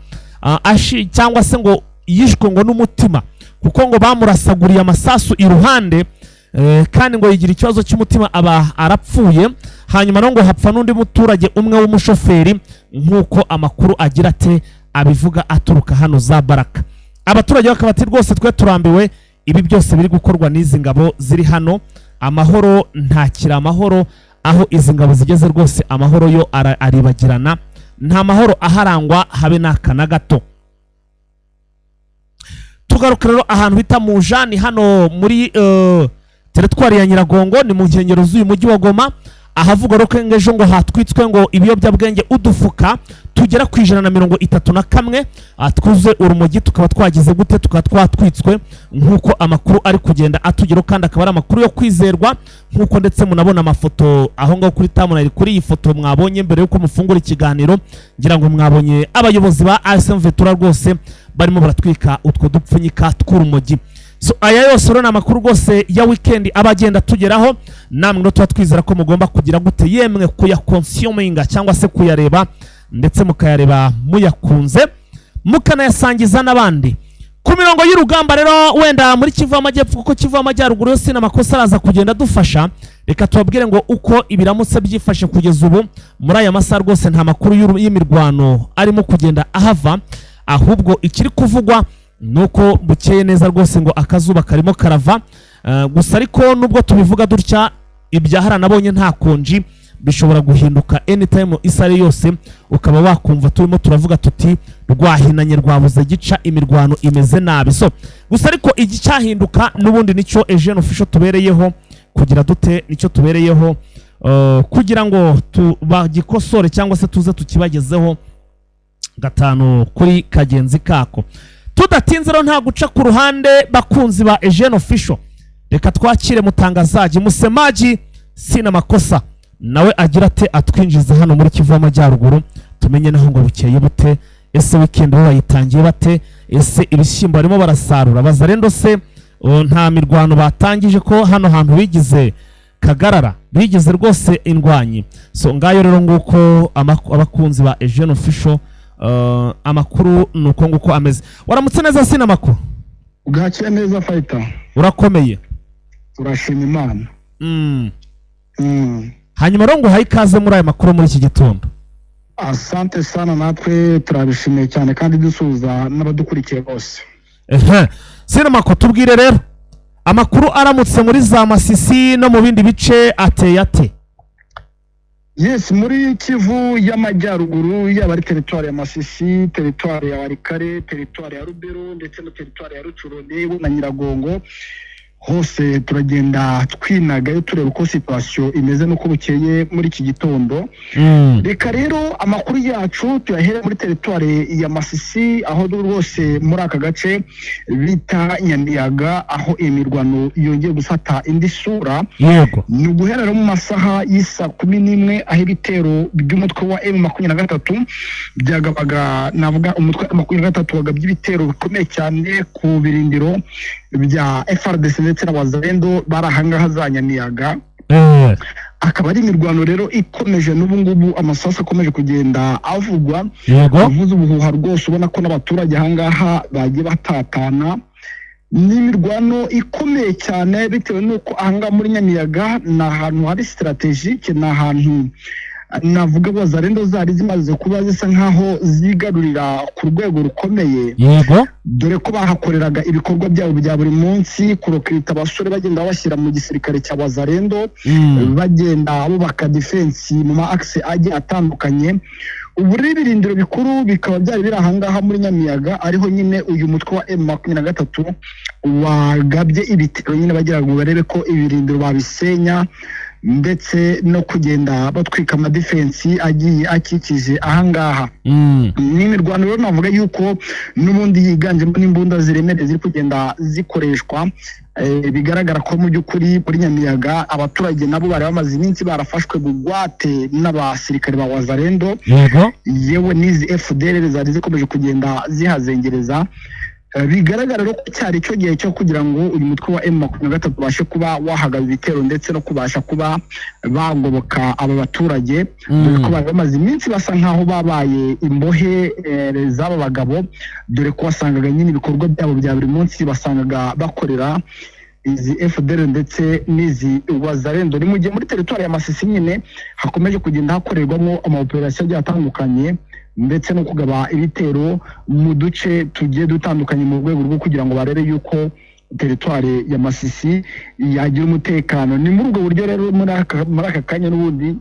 cyangwa se ngo yishwe ngo n'umutima, kuko ngo bamurasaguriye amasasu iruhande, kandi ngo yigira ikibazo cy'umutima aba arapfuye. Hanyuma no ngo hapfa n'undi muturage umwe w'umushoferi, nk'uko amakuru agira ate abivuga aturuka hano za Baraka. Abaturage bakaba bati rwose twe turambiwe ibi byose biri gukorwa n'izi ngabo ziri hano, amahoro ntakiri amahoro. Aho izi ngabo zigeze rwose amahoro yo aribagirana, nta mahoro aharangwa habe n'aka na gato. Tugaruka rero ahantu bita Mujani hano muri teritwari ya Nyiragongo, ni mu nkengero z'uyu mujyi wa Goma, ahavugwa rero ko ejo ngo hatwitswe ngo ibiyobyabwenge udufuka tugera ku 131, twuzuye urumogi, tukaba twagize gute? Tukaba twatwitswe, nk'uko amakuru ari kugenda atugeraho, kandi akaba ari amakuru yo kwizerwa, nk'uko ndetse munabona amafoto aho ngaho kuri thumbnail. Kuri iyi foto mwabonye mbere y'uko mufungura ikiganiro, ngira ngo mwabonye abayobozi ba ASM Vetura rwose barimo baratwika utwo dupfunyika tw'urumogi. So aya yose rero ni amakuru rwose ya weekend aba agenda atugeraho, namwe rero tuba twizera ko mugomba kugira gute? Yemwe kuyakonsuminga cyangwa se kuyareba, ndetse mukayareba muyakunze, mukanayasangiza n'abandi. Ku mirongo y'urugamba rero wenda muri Kivu y'Amajyepfo, kuko Kivu y'Amajyaruguru yose n'amakosa araza kugenda adufasha, reka tubabwire ngo uko ibiramutse byifashe kugeza ubu muri aya masaha, rwose nta makuru y'imirwano arimo kugenda ahava. Ahubwo ikiri kuvugwa nuko bukeye neza rwose, ngo akazuba karimo karava. Gusa ariko nubwo tubivuga dutya, ibyahara nabonye nta konji, bishobora guhinduka anytime, isaha yose ukaba wakumva turimo turavuga tuti rwahinanye, rwabuze gica, imirwano imeze nabi. So gusa ariko igicyahinduka n'ubundi nicyo Eugene Official tubereyeho kugira dute? Nicyo tubereyeho kugira ngo tubagikosore cyangwa se tuze tukibagezeho gatanu kuri kagenzi kako. Tudatinze rero, nta guca ku ruhande, bakunzi ba Eugene Official, reka twakire mutangazaji musemaji sina makosa, nawe agira ate? Atwinjiza hano muri Kivu y'Amajyaruguru, tumenye naho ngo bukeye bute. Ese weekend bo bayitangiye bate? Ese ibishyimbo barimo barasarura? Bazarendo se nta mirwano batangije, ko hano hantu bigize kagarara, bigize rwose indwanyi? So ngayo rero nguko abakunzi ba Eugene Official. Amakuru ni uko nguko ameze. Waramutse neza sina makuru? Bwakeye neza, fayita. Urakomeye? Turashima Imana. Hanyuma rero nguhaye ikaze muri aya makuru muri iki gitondo. Asante sana, natwe turabishimiye cyane kandi dusuhuza n'abadukurikiye bose. Ehe, sinamako, tubwire rero amakuru aramutse muri za Masisi no mu bindi bice ateye ate? Yes, muri Kivu y'Amajyaruguru, yaba ari teritwari ya Masisi, teritwari ya Warikare, teritwari ya Rubero ndetse na teritwari ya Rucuro na Nyiragongo, hose turagenda twinagayo tureba uko situation imeze n'uko bukeye muri iki gitondo. Reka rero amakuru yacu tuyahere muri teritwari ya Masisi, aho rwose muri aka gace bita Nyamiyaga, aho imirwano yongeye gufata indi sura. Ni uguhera rero mu masaha y'isa 11, aho ibitero by'umutwe wa M23 byagabaga, navuga umutwe wa M23 wagabye ibitero bikomeye cyane ku birindiro bya FARDC ndetse na Wazalendo bari ahangaha za Nyamiyaga. Akaba ari imirwano rero ikomeje n'ubu ngubu, amasasu akomeje kugenda avugwa, avuze ubuhuha rwose, ubona ko n'abaturage ahangaha bagiye batatana. Ni imirwano ikomeye cyane bitewe n'uko ahangaha muri Nyamiyaga ni ahantu hari stratégique, ni ahantu navuga Wazalendo zari zimaze kuba zisa nkaho zigarurira ku rwego rukomeye, dore ko bahakoreraga ibikorwa byabo bya buri munsi, kurokirita abasore bagenda babashyira mu gisirikare cya Wazalendo, bagenda bubaka defense mu ma axe agiye atandukanye. Ubu rero ibirindiro bikuru bikaba byari biri ahangaha muri Nyamiyaga, ariho nyine uyu mutwe wa M23 wagabye ibitero nyine bagira ngo barebe ko ibirindiro babisenya, ndetse no kugenda batwika amadefensi agiye akikije ahangaha. Ni imirwano rero navuga yuko n'ubundi yiganjemo n'imbunda ziremereye ziri kugenda zikoreshwa. Bigaragara ko mu by'ukuri muri Nyamiyaga abaturage nabo bari bamaze iminsi barafashwe bugwate n'abasirikare ba Wazalendo, yewe n'izi FDLR zari zikomeje kugenda zihazengereza. Bigaragara rero ko cyari icyo gihe cyo kugira ngo uyu mutwe wa M23 ubashe kuba wahagaba ibitero ndetse no kubasha kuba bagoboka aba baturage, dore ko bari bamaze iminsi basa nkaho babaye imbohe z'aba bagabo, dore ko wasangaga nyine ibikorwa byabo bya buri munsi basangaga bakorera izi FDL ndetse n'izi Wazalendo. Ni mu gihe muri teritwari ya Masisi nyine hakomeje kugenda hakorerwamo amaoperasiyo agiye atandukanye ndetse no kugaba ibitero mu duce tugiye dutandukanye, mu rwego rwo kugira ngo barebe yuko teritwari ya Masisi yagira umutekano. Ni muri ubwo buryo rero muri aka kanya n'ubundi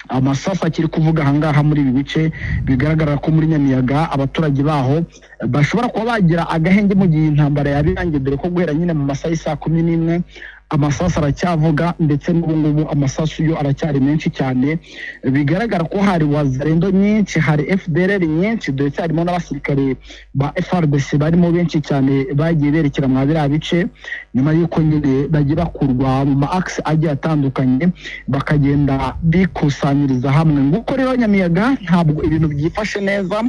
amasasu akiri kuvuga ahangaha muri ibi bice. Bigaragara ko muri Nyamiyaga abaturage baho bashobora kuba bagira agahenge mu gihe intambara yaba irangiye, dore ko guhera nyine mu masaha y'isaa 11 amasasu aracyavuga, ndetse n'ubu ngubu amasasu yo aracyari menshi cyane. Bigaragara ko hari Wazalendo nyinshi, hari FDLR nyinshi, ndetse harimo n'abasirikare ba FARDC barimo benshi cyane bagiye berekera mwa biriya bice, nyuma y'uko nyine bagiye bakurwa mu ma axe agiye atandukanye, bakagenda bikusanyiriza hamwe. Nguko rero Nyamiyaga ntabwo ibintu byifashe neza.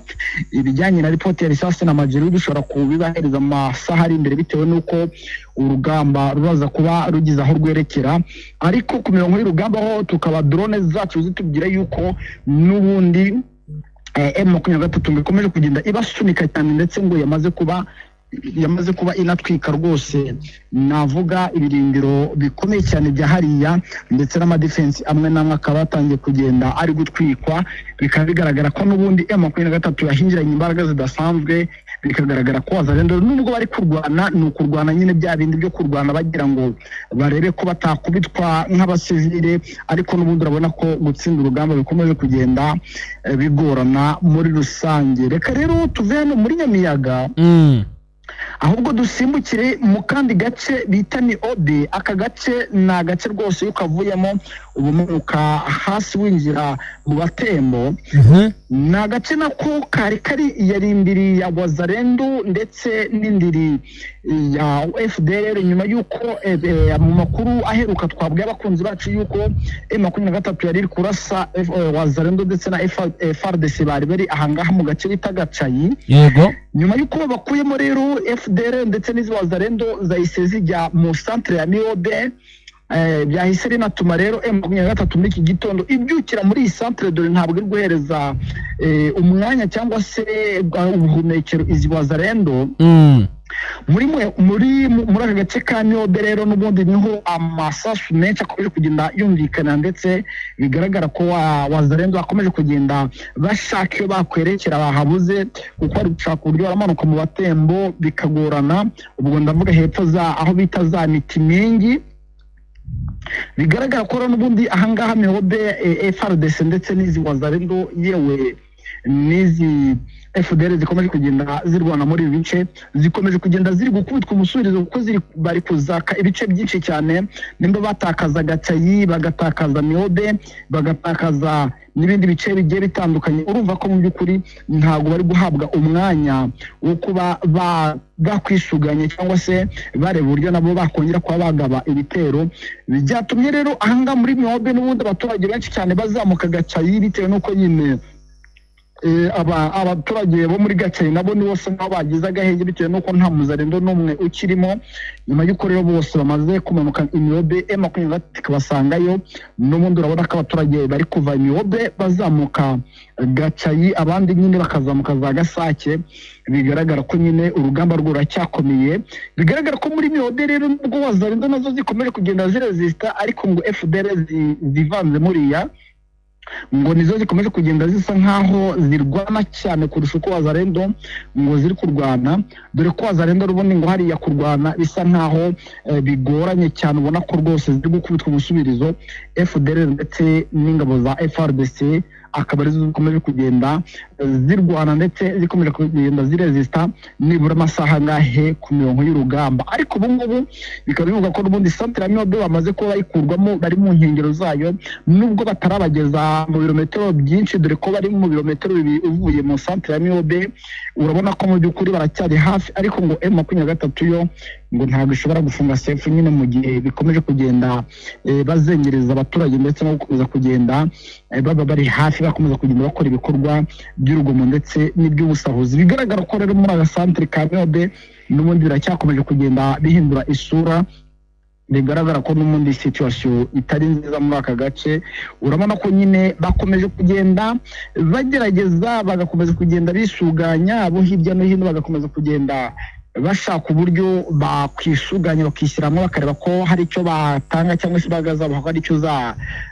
Ibijyanye na ripoti ya risasi na majeri dushobora kubibahereza mu masaha ari imbere, bitewe n'uko urugamba ruraza kuba rugize aho rwerekera. Ariko ku mirongo y'urugamba ho tukaba drone zacu zitubwira yuko n'ubundi M23 ngo ikomeje kugenda ibasunika cyane, ndetse ngo yamaze kuba inatwika rwose, navuga ibirindiro bikomeye cyane bya hariya, ndetse n'amadefensi amwe n'amwe akaba yatangiye kugenda ari gutwikwa. Bikaba bigaragara ko n'ubundi M23 yahingiranye imbaraga zidasanzwe. Bikagaragara ko Wazalendo nubwo bari kurwana, ni ukurwana nyine bya bindi byo kurwana bagira ngo barebe ko batakubitwa nk'abasivile, ariko n'ubundi urabona ko gutsinda urugamba bikomeje kugenda bigorana muri rusange. Reka rero tuve hano muri Nyamiyaga, ahubwo dusimbukire mu kandi gace bita ni Obe. Aka gace ni agace rwose iyo ukavuyemo uba umanuka hasi winjira mu Batembo. Ni agace nako kari kari yari indiri ya Wazalendo ndetse n'indiri ya FDLR, nyuma y'uko mu makuru aheruka twabwiye abakunzi bacu yuko M23 yari iri kurasa Wazalendo ndetse na FARDC bari bari ahangaha mu gace bita Gacayi. Nyuma y'uko bakuyemo rero FDL ndetse n'izi Wazalendo zahise zijya mu centre ya Miobe. Byahise binatuma rero M23 muri iki gitondo ibyukira muri iyi centre, dore ntabwo iri guhereza umwanya cyangwa se ubuhumekero izi Wazalendo. Muri aka gace ka Myobe rero n'ubundi niho amasasu menshi akomeje kugenda yumvikana, ndetse bigaragara ko Wazalendo bakomeje kugenda bashaka iyo bakwerekera bahabuze, kuko bari gushaka uburyo baramanuka mu Batembo bikagorana. Ubwo ndavuga hepfo za aho bita za Mitimingi. Bigaragara ko rero n'ubundi ahangaha Mihobe, FARDC ndetse n'izi Wazalendo, yewe n'izi FDL zikomeje kugenda zirwana muri ibi bice, zikomeje kugenda ziri gukubitwa umusubirizo, kuko ziri bari kuzaka ibice byinshi cyane. Nimba batakaza Gacayi, bagatakaza Mihobe, bagatakaza n'ibindi bice bigiye bitandukanye, urumva ko mu by'ukuri ntabwo bari guhabwa umwanya wo kuba bakwisuganya cyangwa se bareba uburyo nabo bakongera kuba bagaba ibitero. Byatumye rero ahangaha muri Mihobe n'ubundi abaturage benshi cyane bazamuka Gacayi, bitewe n'uko nyine abaturage bo muri Gacayi nabo ni bose nkaho bagize agahenge, bitewe n'uko nta muzarendo n'umwe ukirimo. Nyuma y'uko rero bose bamaze kumanuka Imiyobe, M23 ikabasangayo, n'ubundi urabona ko abaturage bari kuva Imiyobe bazamuka Gacayi, abandi nyine bakazamuka za Gasake. Bigaragara ko nyine urugamba rwo ruracyakomeye. Bigaragara ko muri Miyobe rero, nubwo Wazalendo nazo zikomeje kugenda ziresista, ariko ngo FDL zivanze muriya, ngo nizo zikomeje kugenda zisa nkaho zirwana cyane kurusha uko Wazalendo ngo ziri kurwana, dore ko Wazalendo rubundi ngo hariya kurwana bisa nkaho bigoranye cyane. Ubona ko rwose ziri gukubitwa umusubirizo, FDL ndetse n'ingabo za FARDC akaba arizo zikomeje kugenda zirwana, ndetse zikomeje kugenda ziresista nibura amasaha angahe ku mirongo y'urugamba. Ariko ubu ngubu bikaba bivuga ko n'ubundi santere ya Mihobe bamaze kuba bayikurwamo, bari mu nkengero zayo, nubwo batarabageza mu birometero byinshi, dore ko bari mu birometero 2 uvuye mu santere ya Mihobe. Urabona ko mu by'ukuri baracyari hafi, ariko ngo M23 yo ngo ntabwo ishobora gufunga sefu nyine mu gihe bikomeje kugenda bazengereza abaturage, ndetse no gukomeza kugenda baba bari hafi, bakomeza kugenda bakora ibikorwa by'urugomo ndetse n'iby'ubusahuzi. Bigaragara ko rero muri aga santere ka Mihobe n'ubundi biracyakomeje kugenda bihindura isura. Bigaragara ko n'ubundi situation itari nziza muri aka gace. Urabona ko nyine bakomeje kugenda bagerageza, bagakomeza kugenda bisuganya abo hirya no hino, bagakomeza kugenda bashaka uburyo bakwisuganya, bakishyiramo, bakareba ko hari icyo batanga cyangwa se imbaraga zabo hari icyo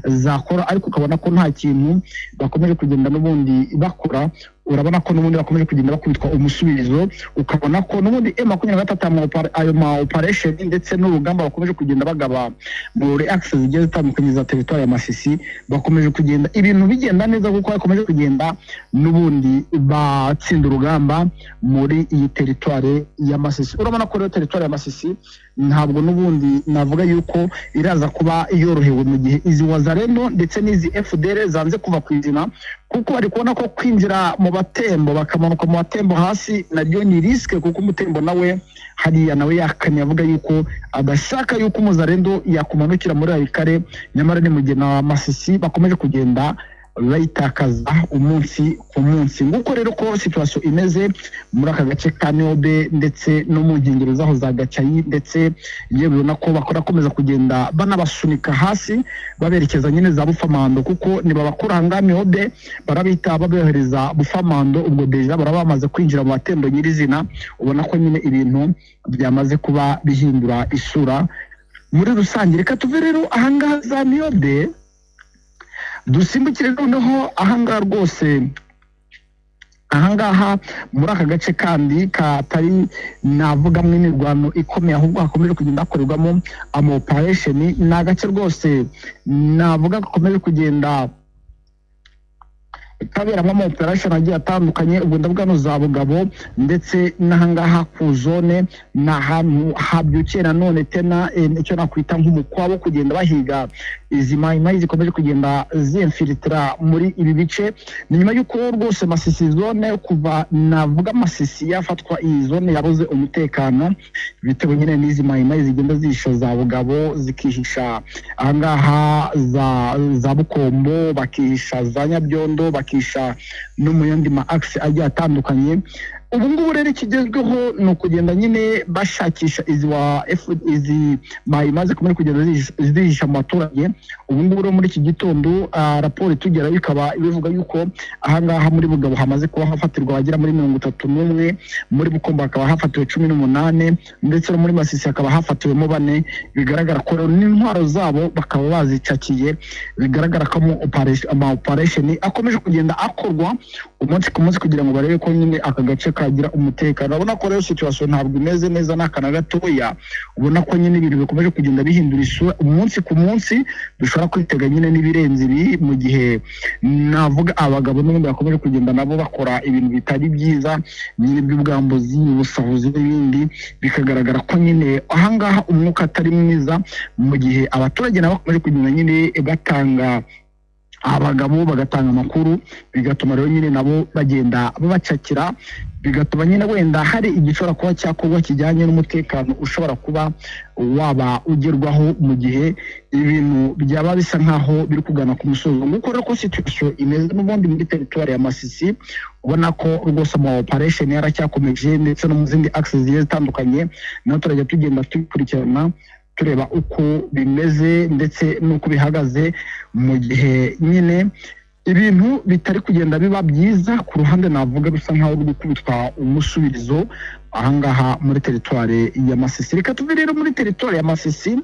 zakora, ariko ukabona ko nta kintu bakomeje kugenda n'ubundi bakora. Urabona ko n'ubundi bakomeje kugenda bakubitwa umusubizo, ukabona ko n'ubundi M23 ayo ma operation ndetse n'urugamba bakomeje kugenda bagaba muri axes zigiye zitandukanye za territoire ya Masisi, bakomeje kugenda ibintu bigenda neza, kuko bakomeje kugenda n'ubundi batsinda urugamba muri iyi territoire ya Masisi. Urabona ko rero territoire ya Masisi ntabwo n'ubundi navuga yuko iraza kuba yorohewe mu gihe izi Wazalendo ndetse n'izi FDL zanze kuva ku izina, kuko bari kubona ko kwinjira mu Batembo, bakamanuka mu Batembo hasi, naryo ni risque, kuko umutembo nawe hariya nawe yakanye avuga yuko adashaka yuko umuzarendo yakumanukira muri Walikale. Nyamara ni mu gihe na Masisi bakomeje kugenda bayitakaza umunsi ku munsi. Nguko rero ko situation imeze muri aka gace ka Myobe ndetse no mu nkengero zaho za Gacayi, ndetse yewe ubona ko bakomeza kugenda banabasunika hasi, baberekeza nyine za Bufamando, kuko nibabakura ahangaha Myobe barabita babohereza Bufamando. Ubwo déjà baraba bamaze kwinjira mu Batembo nyirizina. Ubona ko nyine ibintu byamaze kuba bihindura isura muri rusange. Reka tuve rero ahangaha za Myobe, dusimbukire noneho ahangaha rwose, ahangaha muri aka gace kandi katari navugamo imirwano ikomeye, ahubwo hakomeje kugenda hakorerwamo ama operation. Ni agace rwose navuga gakomeje kugenda kaberamo ama operation agiye atandukanye. Ubwo ndavuga no za Bugabo ndetse n'ahangaha ku zone, ni ahantu habyukiye nanone tena icyo nakwita nk'umukwabo, kugenda bahiga izi mayimayi zikomeje kugenda zinfilitira muri ibi bice. Ni nyuma y'uko rwose Masisi zone, kuva navuga Masisi yafatwa, iyi zone yabuze umutekano, bitewe nyine n'izi mayimayi zigenda zihisha za Bugabo, zikihisha ahangaha za Bukombo, bakihisha za Nyabyondo, bakihisha no mu yandi ma axe agiye atandukanye. Ubu ngubu rero ikigezweho ni ukugenda nyine bashakisha izi wa F, izi mayimaze kumwe kugenda zihisha mu baturage. Ubu ngubu rero muri iki gitondo raporo itugeraho ikaba ibivuga yuko ahangaha muri Bugabo hamaze kuba hafatirwa abagera muri 31, muri Bukombo hakaba hafatiwe 18, ndetse no muri Masisi hakaba hafatiwemo 4. Bigaragara ko rero n'intwaro zabo bakaba bazicakiye. Bigaragara ko mu ama operation akomeje kugenda akorwa umunsi ku munsi kugira ngo barebe ko nyine aka gace kagira umutekano. Urabona ko rero situation ntabwo imeze neza n'aka na gatoya. Ubona ko nyine ibintu bikomeje kugenda bihindura isura umunsi ku munsi. Dushobora kwitega nyine n'ibirenze ibi mu gihe navuga abagabo n'ubundi bakomeje kugenda nabo bakora ibintu bitari byiza nyine by'ubwambuzi, ubusahuzi n'ibindi. Bikagaragara ko nyine ahangaha umwuka atari mwiza, mu gihe abaturage nabo bakomeje kugenda nyine batanga abagabo, bagatanga amakuru, bigatuma rero nyine nabo bagenda babacakira, bigatuma nyine wenda hari igishobora kuba cyakorwa kijyanye n'umutekano ushobora kuba waba ugerwaho mu gihe ibintu byaba bisa nkaho biri kugana ku musozo. Nguko rero ko situation imeze n'ubundi muri teritwari ya Masisi. Ubona ko rwose ama operation yaracyakomeje, ndetse no mu zindi axes zigiye zitandukanye naho turajya tugenda tubikurikirana, tureba uko bimeze ndetse n'uko bihagaze, mu gihe nyine ibintu bitari kugenda biba byiza ku ruhande navuga bisa nkaho ruri gukubitwa umusubirizo ahangaha muri teritwari ya Masisi. Reka tuve rero muri teritwari ya Masisi,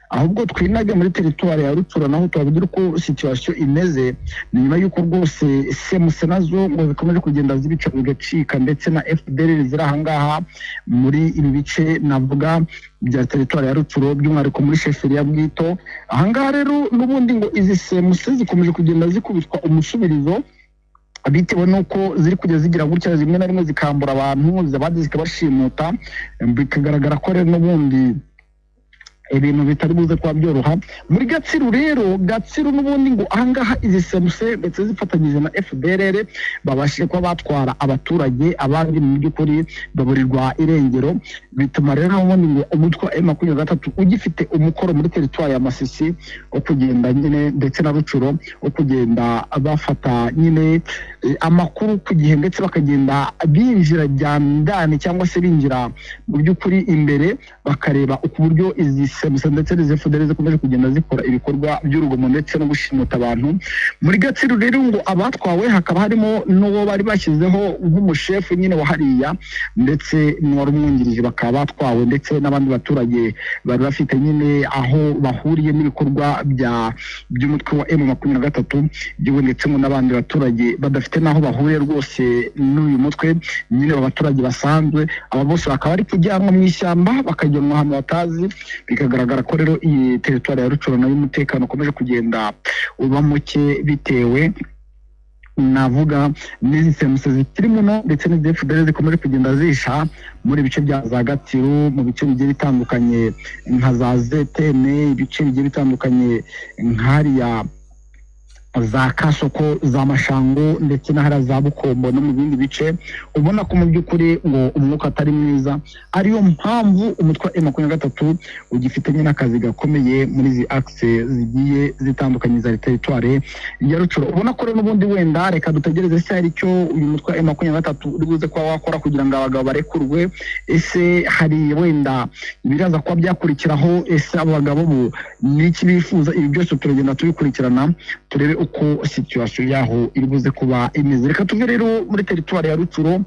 ahubwo twinage muri teritwari ya Rutsuro, naho tubabwira uko situation imeze. Ni nyuma y'uko rwose semuse nazo ngo zikomeje kugenda zibica bigacika, ndetse na FDLR ziri ahangaha muri ibi bice navuga bya teritwari ya Rutsuro, by'umwihariko muri sheferi ya Bwito. Ahangaha rero n'ubundi ngo izi semuse zikomeje kugenda zikubitwa umusubirizo, bitewe n'uko ziri kujya zigira gutya rimwe na rimwe zikambura abantu, abandi zikabashimuta. Bikagaragara ko rero n'ubundi ibintu bitari buze kuba byoroha. Muri Gatsiru rero, Gatsiru n'ubundi ngo ahangaha izi semuse ndetse zifatanyije na FDLR babashije kuba batwara abaturage, abandi mu by'ukuri baburirwa irengero. Bituma rero n'ubundi ngo umutwe wa M23 ugifite umukoro muri teritwari ya Masisi wo kugenda nyine ndetse na Rucuro, wo kugenda bafata nyine amakuru ku gihe, ndetse bakagenda binjira ndani cyangwa se binjira mu by'ukuri imbere, bakareba uku buryo izi semuse ndetse n'izi FDLR zikomeje kugenda zikora ibikorwa by'urugomo ndetse no gushimuta abantu. Muri Gatsiru rero ngo abatwawe hakaba harimo n'uwo bari bashyizeho nk'umushefu nyine wa hariya, ndetse n'uwari umwungirije bakaba batwawe, ndetse n'abandi baturage bari bafite nyine aho bahuriye n'ibikorwa by'umutwe wa M23 yewe, ndetse ngo n'abandi baturage badafite n'aho bahuriye rwose n'uyu mutwe nyine, abaturage basanzwe. Aba bose bakaba bari kujyanwa mu ishyamba, bakajyanwa ahantu batazi. Bikagaragara ko rero iyi teritwari ya Rucuro nayo umutekano ukomeje kugenda uba muke, bitewe navuga n'izi semuse zikiri muno ndetse n'izi FDLR zikomeje kugenda zisha muri ibice bya za Gatsiru, mu bice bigiye bitandukanye nka za ZTN, ibice bigiye bitandukanye nk'hariya za Kasoko, za Mashango, ndetse n'ahariya za Bukombo no mu bindi bice. Ubona ko mu by'ukuri ngo umwuka atari mwiza, ariyo mpamvu umutwe wa M23 ugifite nyine akazi gakomeye muri izi axe zigiye zitandukanye za teritwari ya Rucuro. Ubona ko rero n'ubundi wenda reka dutegereze se hari icyo uyu mutwe wa M23 uri buze kuba wakora kugira ngo abagabo barekurwe. Ese hari wenda ibiraza kuba byakurikiraho? Ese abo bagabo bo ni iki bifuza? Ibi byose turagenda tubikurikirana, turebe uko situation yaho iri buze kuba imeze. Reka tuve rero muri teritwari ya Rucuro,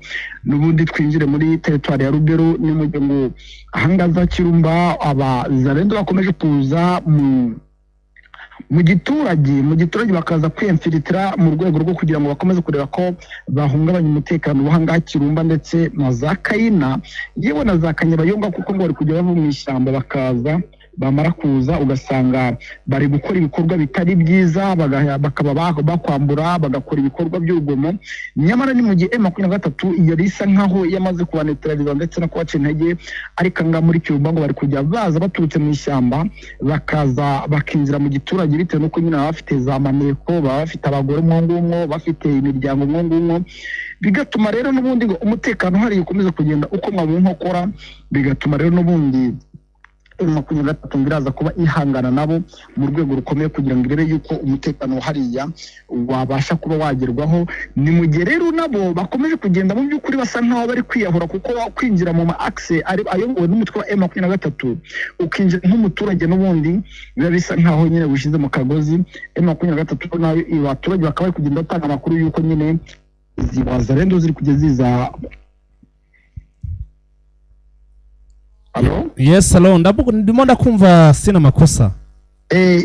n'ubundi twinjire muri teritwari ya Rubero. Ni mu gihe ngo ahangaha za Kirumba abazarendo bakomeje kuza mu giturage, bakaza kwiyemfiritira mu rwego rwo kugira ngo bakomeze kureba ko bahungabanya umutekano w'ahangaha Kirumba ndetse na za Kayina, yewe na za Kanyabayonga, kuko ngo bari kujya bava mu ishyamba bakaza, bamara kuza ugasanga bari gukora ibikorwa bitari byiza, bakaba bakwambura, bagakora ibikorwa by'urugomo. Nyamara ni mu gihe M23 yari isa nkaho yamaze kubanetraliza ndetse no kubaca intege, ariko ahangaha muri Kirumba ngo bari kujya baza baturutse mu ishyamba, bakaza bakinjira mu giturage, bitewe n'uko nyine baba bafite za maneko, baba bafite abagore umwo ngumwo, bafite imiryango umwo ngumwo. Bigatuma rero n'ubundi ngo umutekano uhari ukomeza kugenda uko mu nkokora. Bigatuma rero n'ubundi M23 ngo iraza kuba ihangana nabo mu rwego rukomeye kugira ngo irebe yuko umutekano hariya wabasha kuba wagerwaho. Ni mu gihe rero nabo bakomeje kugenda mu by'ukuri basa nkaho bari kwiyahura, kuko kwinjira mu ma axe ari ayobowe n'umutwe wa M23 ukinjira nk'umuturage n'ubundi biba bisa nkaho nyine wishyize mu kagozi. M23 nayo abaturage bakaba bari kugenda batanga amakuru y'uko nyine izi wazalendo ziri kujya ziza. Alo? Yes, hello, ndimo ndakumva, sina makosa.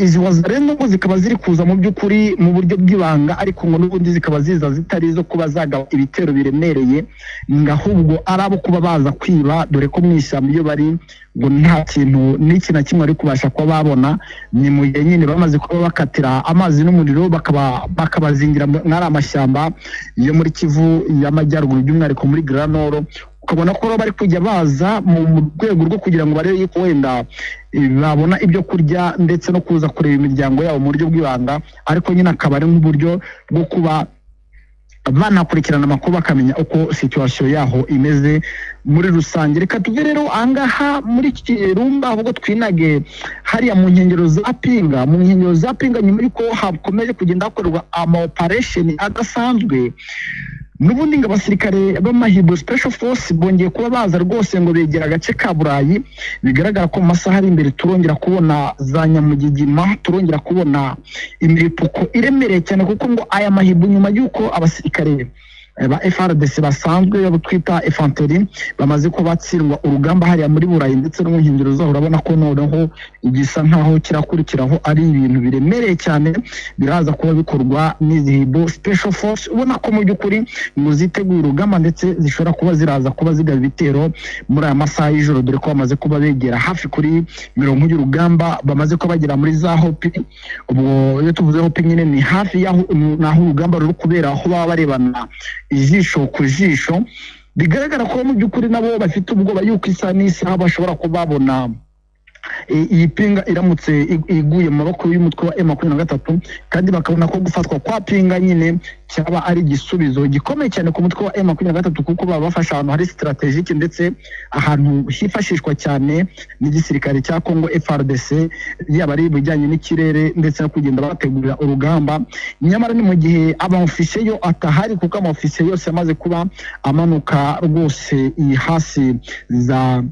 Izi wazalendo ngo zikaba ziri kuza mu by'ukuri mu buryo bw'ibanga, ariko ngo n'ubundi zikaba ziza zitari izo kuba zagaba ibitero biremereye, ngo ahubwo ari abo kuba baza kwiba, dore ko mu ishyamba iyo bari ngo nta kintu n'iki na kimwe bari kubasha kuba babona. Ni mu gihe nyine bamaze kuba bakatira amazi n'umuriro, bakabazingira muri ariya mashyamba yo muri Kivu y'Amajyaruguru, by'umwihariko muri Grand Nord. Ukabona ko bari kujya baza mu rwego rwo kugira ngo barebe yuko wenda babona ibyo kurya ndetse no kuza kureba imiryango yabo mu buryo bw'ibanga, ariko nyine akaba ari nk'uburyo bwo kuba banakurikirana amakuru bakamenya uko situation yaho imeze muri rusange. Reka tuve rero ahangaha muri Kirumba, ahubwo twinage hariya mu nkengero za Pinga. Mu nkengero za Pinga, nyuma y'uko hakomeje kugenda hakorwa ama operation adasanzwe, n'ubundi ngo abasirikare b'Amahibo Special Force bongeye kuba baza rwose ngo begera agace ka Burayi. Bigaragara ko mu masaha ari imbere turongera kubona za nyamugigima, turongera kubona imiripuko iremereye cyane, kuko ngo aya mahibo nyuma y'uko abasirikare ba FARDC basanzwe abo twita infantry bamaze kuba batsindwa urugamba hariya muri Burayi ndetse no mu nkengero zaho, urabona ko noneho igisa nkaho kirakurikiraho ari ibintu biremereye cyane biraza kuba bikorwa n'izi Hibo Special Force, ubona ko mu by'ukuri ngo ziteguye urugamba ndetse zishobora kuba ziraza kuba zigaba ibitero muri aya masaha y'ijoro, dore ko bamaze kuba begera hafi kuri mirongo y'urugamba, bamaze kuba bagera muri za Hopi. Ubwo iyo tuvuze Hopi nyine ni hafi y'aho n'aho urugamba ruri kubera, aho baba barebana ijisho ku jisho. Bigaragara ko mu by'ukuri nabo bafite ubwoba yuko isaha n'isaha bashobora kuba babona iyi Pinga iramutse iguye mu maboko y'umutwe wa M23, kandi bakabona ko gufatwa kwa Pinga nyine cyaba ari igisubizo gikomeye cyane ku mutwe wa M23, kuko baba bafashe ahantu hari strategique ndetse ahantu hifashishwa cyane n'igisirikare cya Congo FARDC, yaba ari ibijyanye n'ikirere ndetse no kugenda bategurira urugamba. Nyamara ni mu gihe amaofisiye yo atahari, kuko amaofisiye yose yamaze kuba amanuka rwose iyi hasi za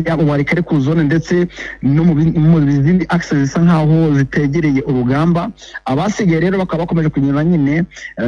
yaba Walikale ku zone ndetse no mu zindi axe zisa nkaho zitegereye urugamba. Abasigaye rero bakaba bakomeje kugenda nyine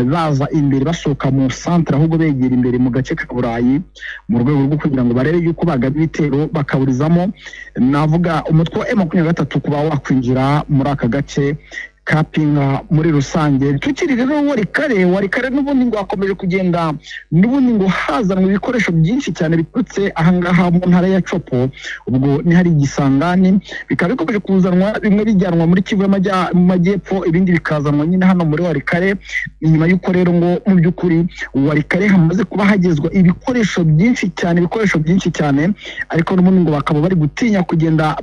baza imbere basohoka mu centre, ahubwo begera imbere mu gace ka Burayi, mu rwego rwo kugira ngo barebe yuko bagaba ibitero bakaburizamo navuga umutwe wa M23 kuba wakwinjira muri aka gace ka Pinga muri rusange. Tukiri rero Walikale, Walikale n'ubundi ngo hakomeje kugenda n'ubundi ngo hazanwa ibikoresho byinshi cyane biturutse ahangaha mu ntara ya Tshopo, ubwo ni hari igisangani, bikaba bikomeje kuzanwa, bimwe bijyanwa muri Kivu mu majyepfo, ibindi bikazanwa nyine hano muri Walikale. Nyuma y'uko rero ngo mu by'ukuri Walikale hamaze kuba hagezwa ibikoresho byinshi cyane, ibikoresho byinshi cyane, ariko n'ubundi ngo bakaba bari gutinya kugenda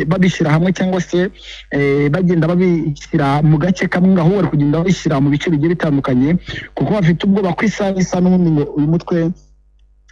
babishyira hamwe cyangwa se bagenda babishyira mu gace kamwe, aho bari kugenda babishyira mu bice bigiye bitandukanye, kuko bafite ubwoba ko isaha isa n'ubundi ngo uyu mutwe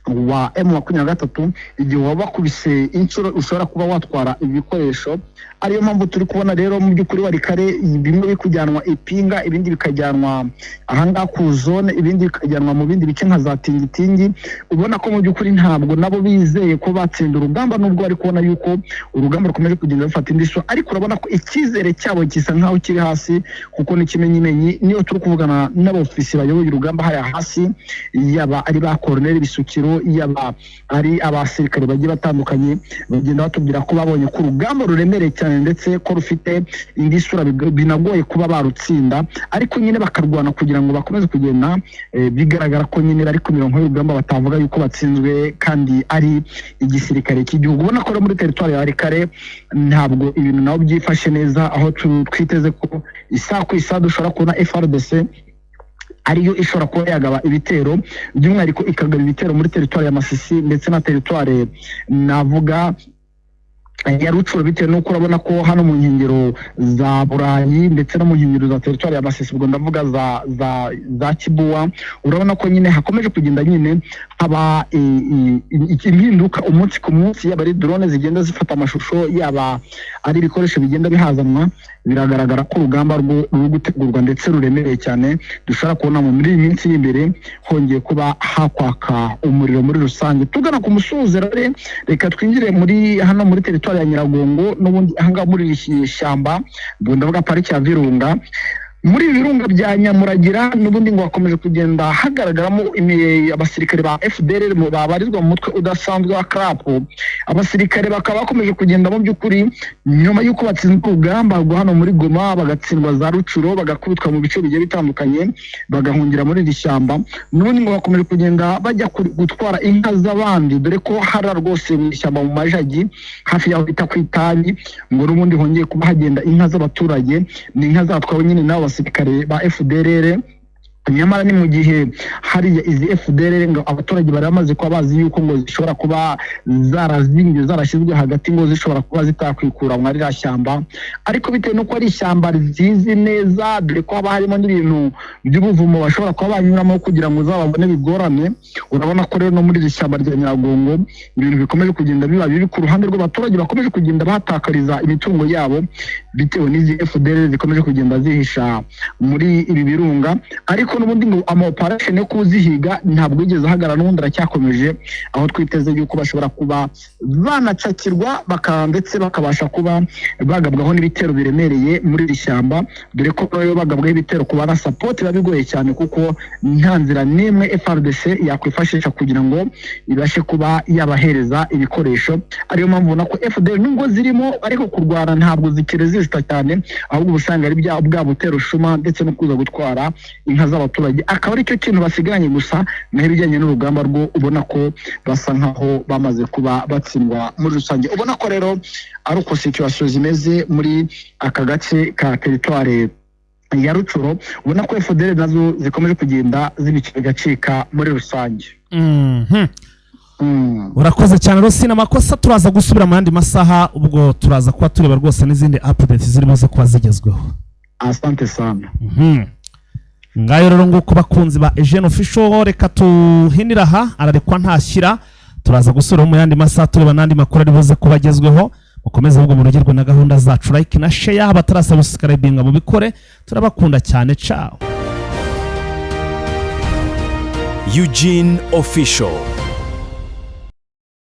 wa M23 igihe waba bakubise inshuro ushobora kuba watwara ibikoresho. Ariyo mpamvu turi kubona rero mu by'ukuri Walikale bimwe biri kujyanwa Ipinga, ibindi bikajyanwa ahangaha ku zone, ibindi bikajyanwa mu bindi bice nka za Tingitingi. Ubona ko mu by'ukuri ntabwo nabo bizeye ko batsinda urugamba, nubwo bari kubona yuko urugamba rukomeje kugenda rufata indi sura, ariko urabona ko icyizere cyabo gisa nkaho kiri hasi, kuko n'ikimenyimenyi niyo turi kuvugana n'abofisi bayoboye urugamba hariya hasi, yaba ari ba Colonel Bisukiro, yaba ari abasirikare bagiye batandukanye, bagenda batubwira ko babonye ko urugamba ruremereye cyane ndetse ko rufite indi sura, binagoye kuba barutsinda, ariko nyine bakarwana kugira ngo bakomeze kugenda. Bigaragara ko nyine bari ku mirongo y'urugamba, batavuga yuko batsinzwe kandi ari igisirikare cy'igihugu. Ubona ko muri teritwari ya Walikale ntabwo ibintu nabo byifashe neza, aho twiteze ko isaha ku isaha dushobora kubona FARDC ariyo ishobora kuba yagaba ibitero, by'umwihariko ikagaba ibitero muri teritwari ya Masisi ndetse na teritwari navuga Ya Rucuro, bitewe n'uko urabona ko hano mu nkengero za Burayi ndetse no mu nkengero za teritwari ya Masisi, ubwo ndavuga za Kibuwa, urabona ko nyine hakomeje kugenda nyine haba impinduka umunsi ku munsi, yaba ari drone zigenda zifata amashusho, yaba ari ibikoresho bigenda bihazanwa. Biragaragara ko urugamba rwo ruri gutegurwa ndetse ruremereye cyane. Dushobora kubona muri iyi minsi iri imbere hongeye kuba hakwaka umuriro muri rusange. Tugana ku musozo rero, reka twinjire muri hano muri teritwari ya Nyiragongo. N'ubundi ahangaha muri iri shyamba, ubwo ndavuga pariki ya Virunga, muri ibi birunga bya Nyamuragira, n'ubundi ngo hakomeje kugenda hagaragaramo abasirikare ba FDLR babarizwa mu mutwe udasanzwe wa CRAP. Abasirikare bakaba bakomeje kugenda, mu by'ukuri, nyuma y'uko batsinzwe urugamba rwa hano muri Goma, bagatsindwa za Rucuro, bagakubitwa mu bice bigiye bitandukanye, bagahungira muri iri shyamba, n'ubundi ngo bakomeje kugenda bajya gutwara inka z'abandi, dore ko hara rwose mu ishyamba mu Majagi, hafi y'aho bita ku Itabi, ngo n'ubundi hongeye kuba hagenda inka z'abaturage. Ni inka zatwawe nyine n'abo basirikare ba FDLR. Nyamara ni mu gihe hariya izi FDLR ngo abaturage bari bamaze kuba bazi yuko ngo zishobora kuba zarazingiwe, zarashyizwe hagati, ngo zishobora kuba zitakwikura muri ririya shyamba. Ariko bitewe n'uko ari ishyamba ryizi neza, dore ko haba harimo n'ibintu by'ubuvumo bashobora kuba banyuramo kugira ngo uzababone bigorane. Urabona ko rero no muri iri shyamba rya Nyiragongo ibintu bikomeje kugenda biba bibi ku ruhande rw'abaturage bakomeje kugenda bahatakariza imitungo yabo bitewe n'izi FDLR zikomeje kugenda zihisha muri ibi birunga. Ariko n'ubundi ngo ama operation yo kuzihiga ntabwo yigeze ahagarara, n'ubundi aracyakomeje, aho twiteze yuko bashobora kuba banacakirwa ndetse bakabasha kuba bagabwaho n'ibitero biremereye muri iri shyamba, dore ko rero bagabwaho ibitero ku bana support biba bigoye cyane, kuko nta nzira n'imwe FARDC yakwifashisha kugira ngo ibashe kuba yabahereza ibikoresho. Ariyo mpamvu ubona ko FDLR nubwo zirimo, ariko kurwana ntabwo zikiresista cyane, ahubwo uba usanga ari bwa butero shuma ndetse no kuza gutwara inka z'abaturage, akaba aricyo kintu basigaranye gusa. Naho ibijyanye n'urugamba rwo ubona ko basa nkaho bamaze kuba batsindwa muri rusange. Ubona ko rero ari uko situation zimeze muri aka gace ka teritware ya Rucuro. Ubona ko FDLR nazo zikomeje kugenda zibica bigacika muri rusange. Urakoze cyane Rosine amakosa. Turaza gusubira mu yandi masaha, ubwo turaza kuba tureba rwose n'izindi updates ziri buze kuba zigezweho. Asante sana. Ngayo rero nguko, bakunzi ba Eugene Official, reka tuhinire aha. Ararekwa ntashyira. Turaza gusubira mu yandi masaha tureba n'andi makuru ari buze kuba agezweho. Mukomeze ahubwo munogerwe na gahunda zacu, like na share, abatarasubscribinga mubikore. Turabakunda cyane, ciao. Eugene Official.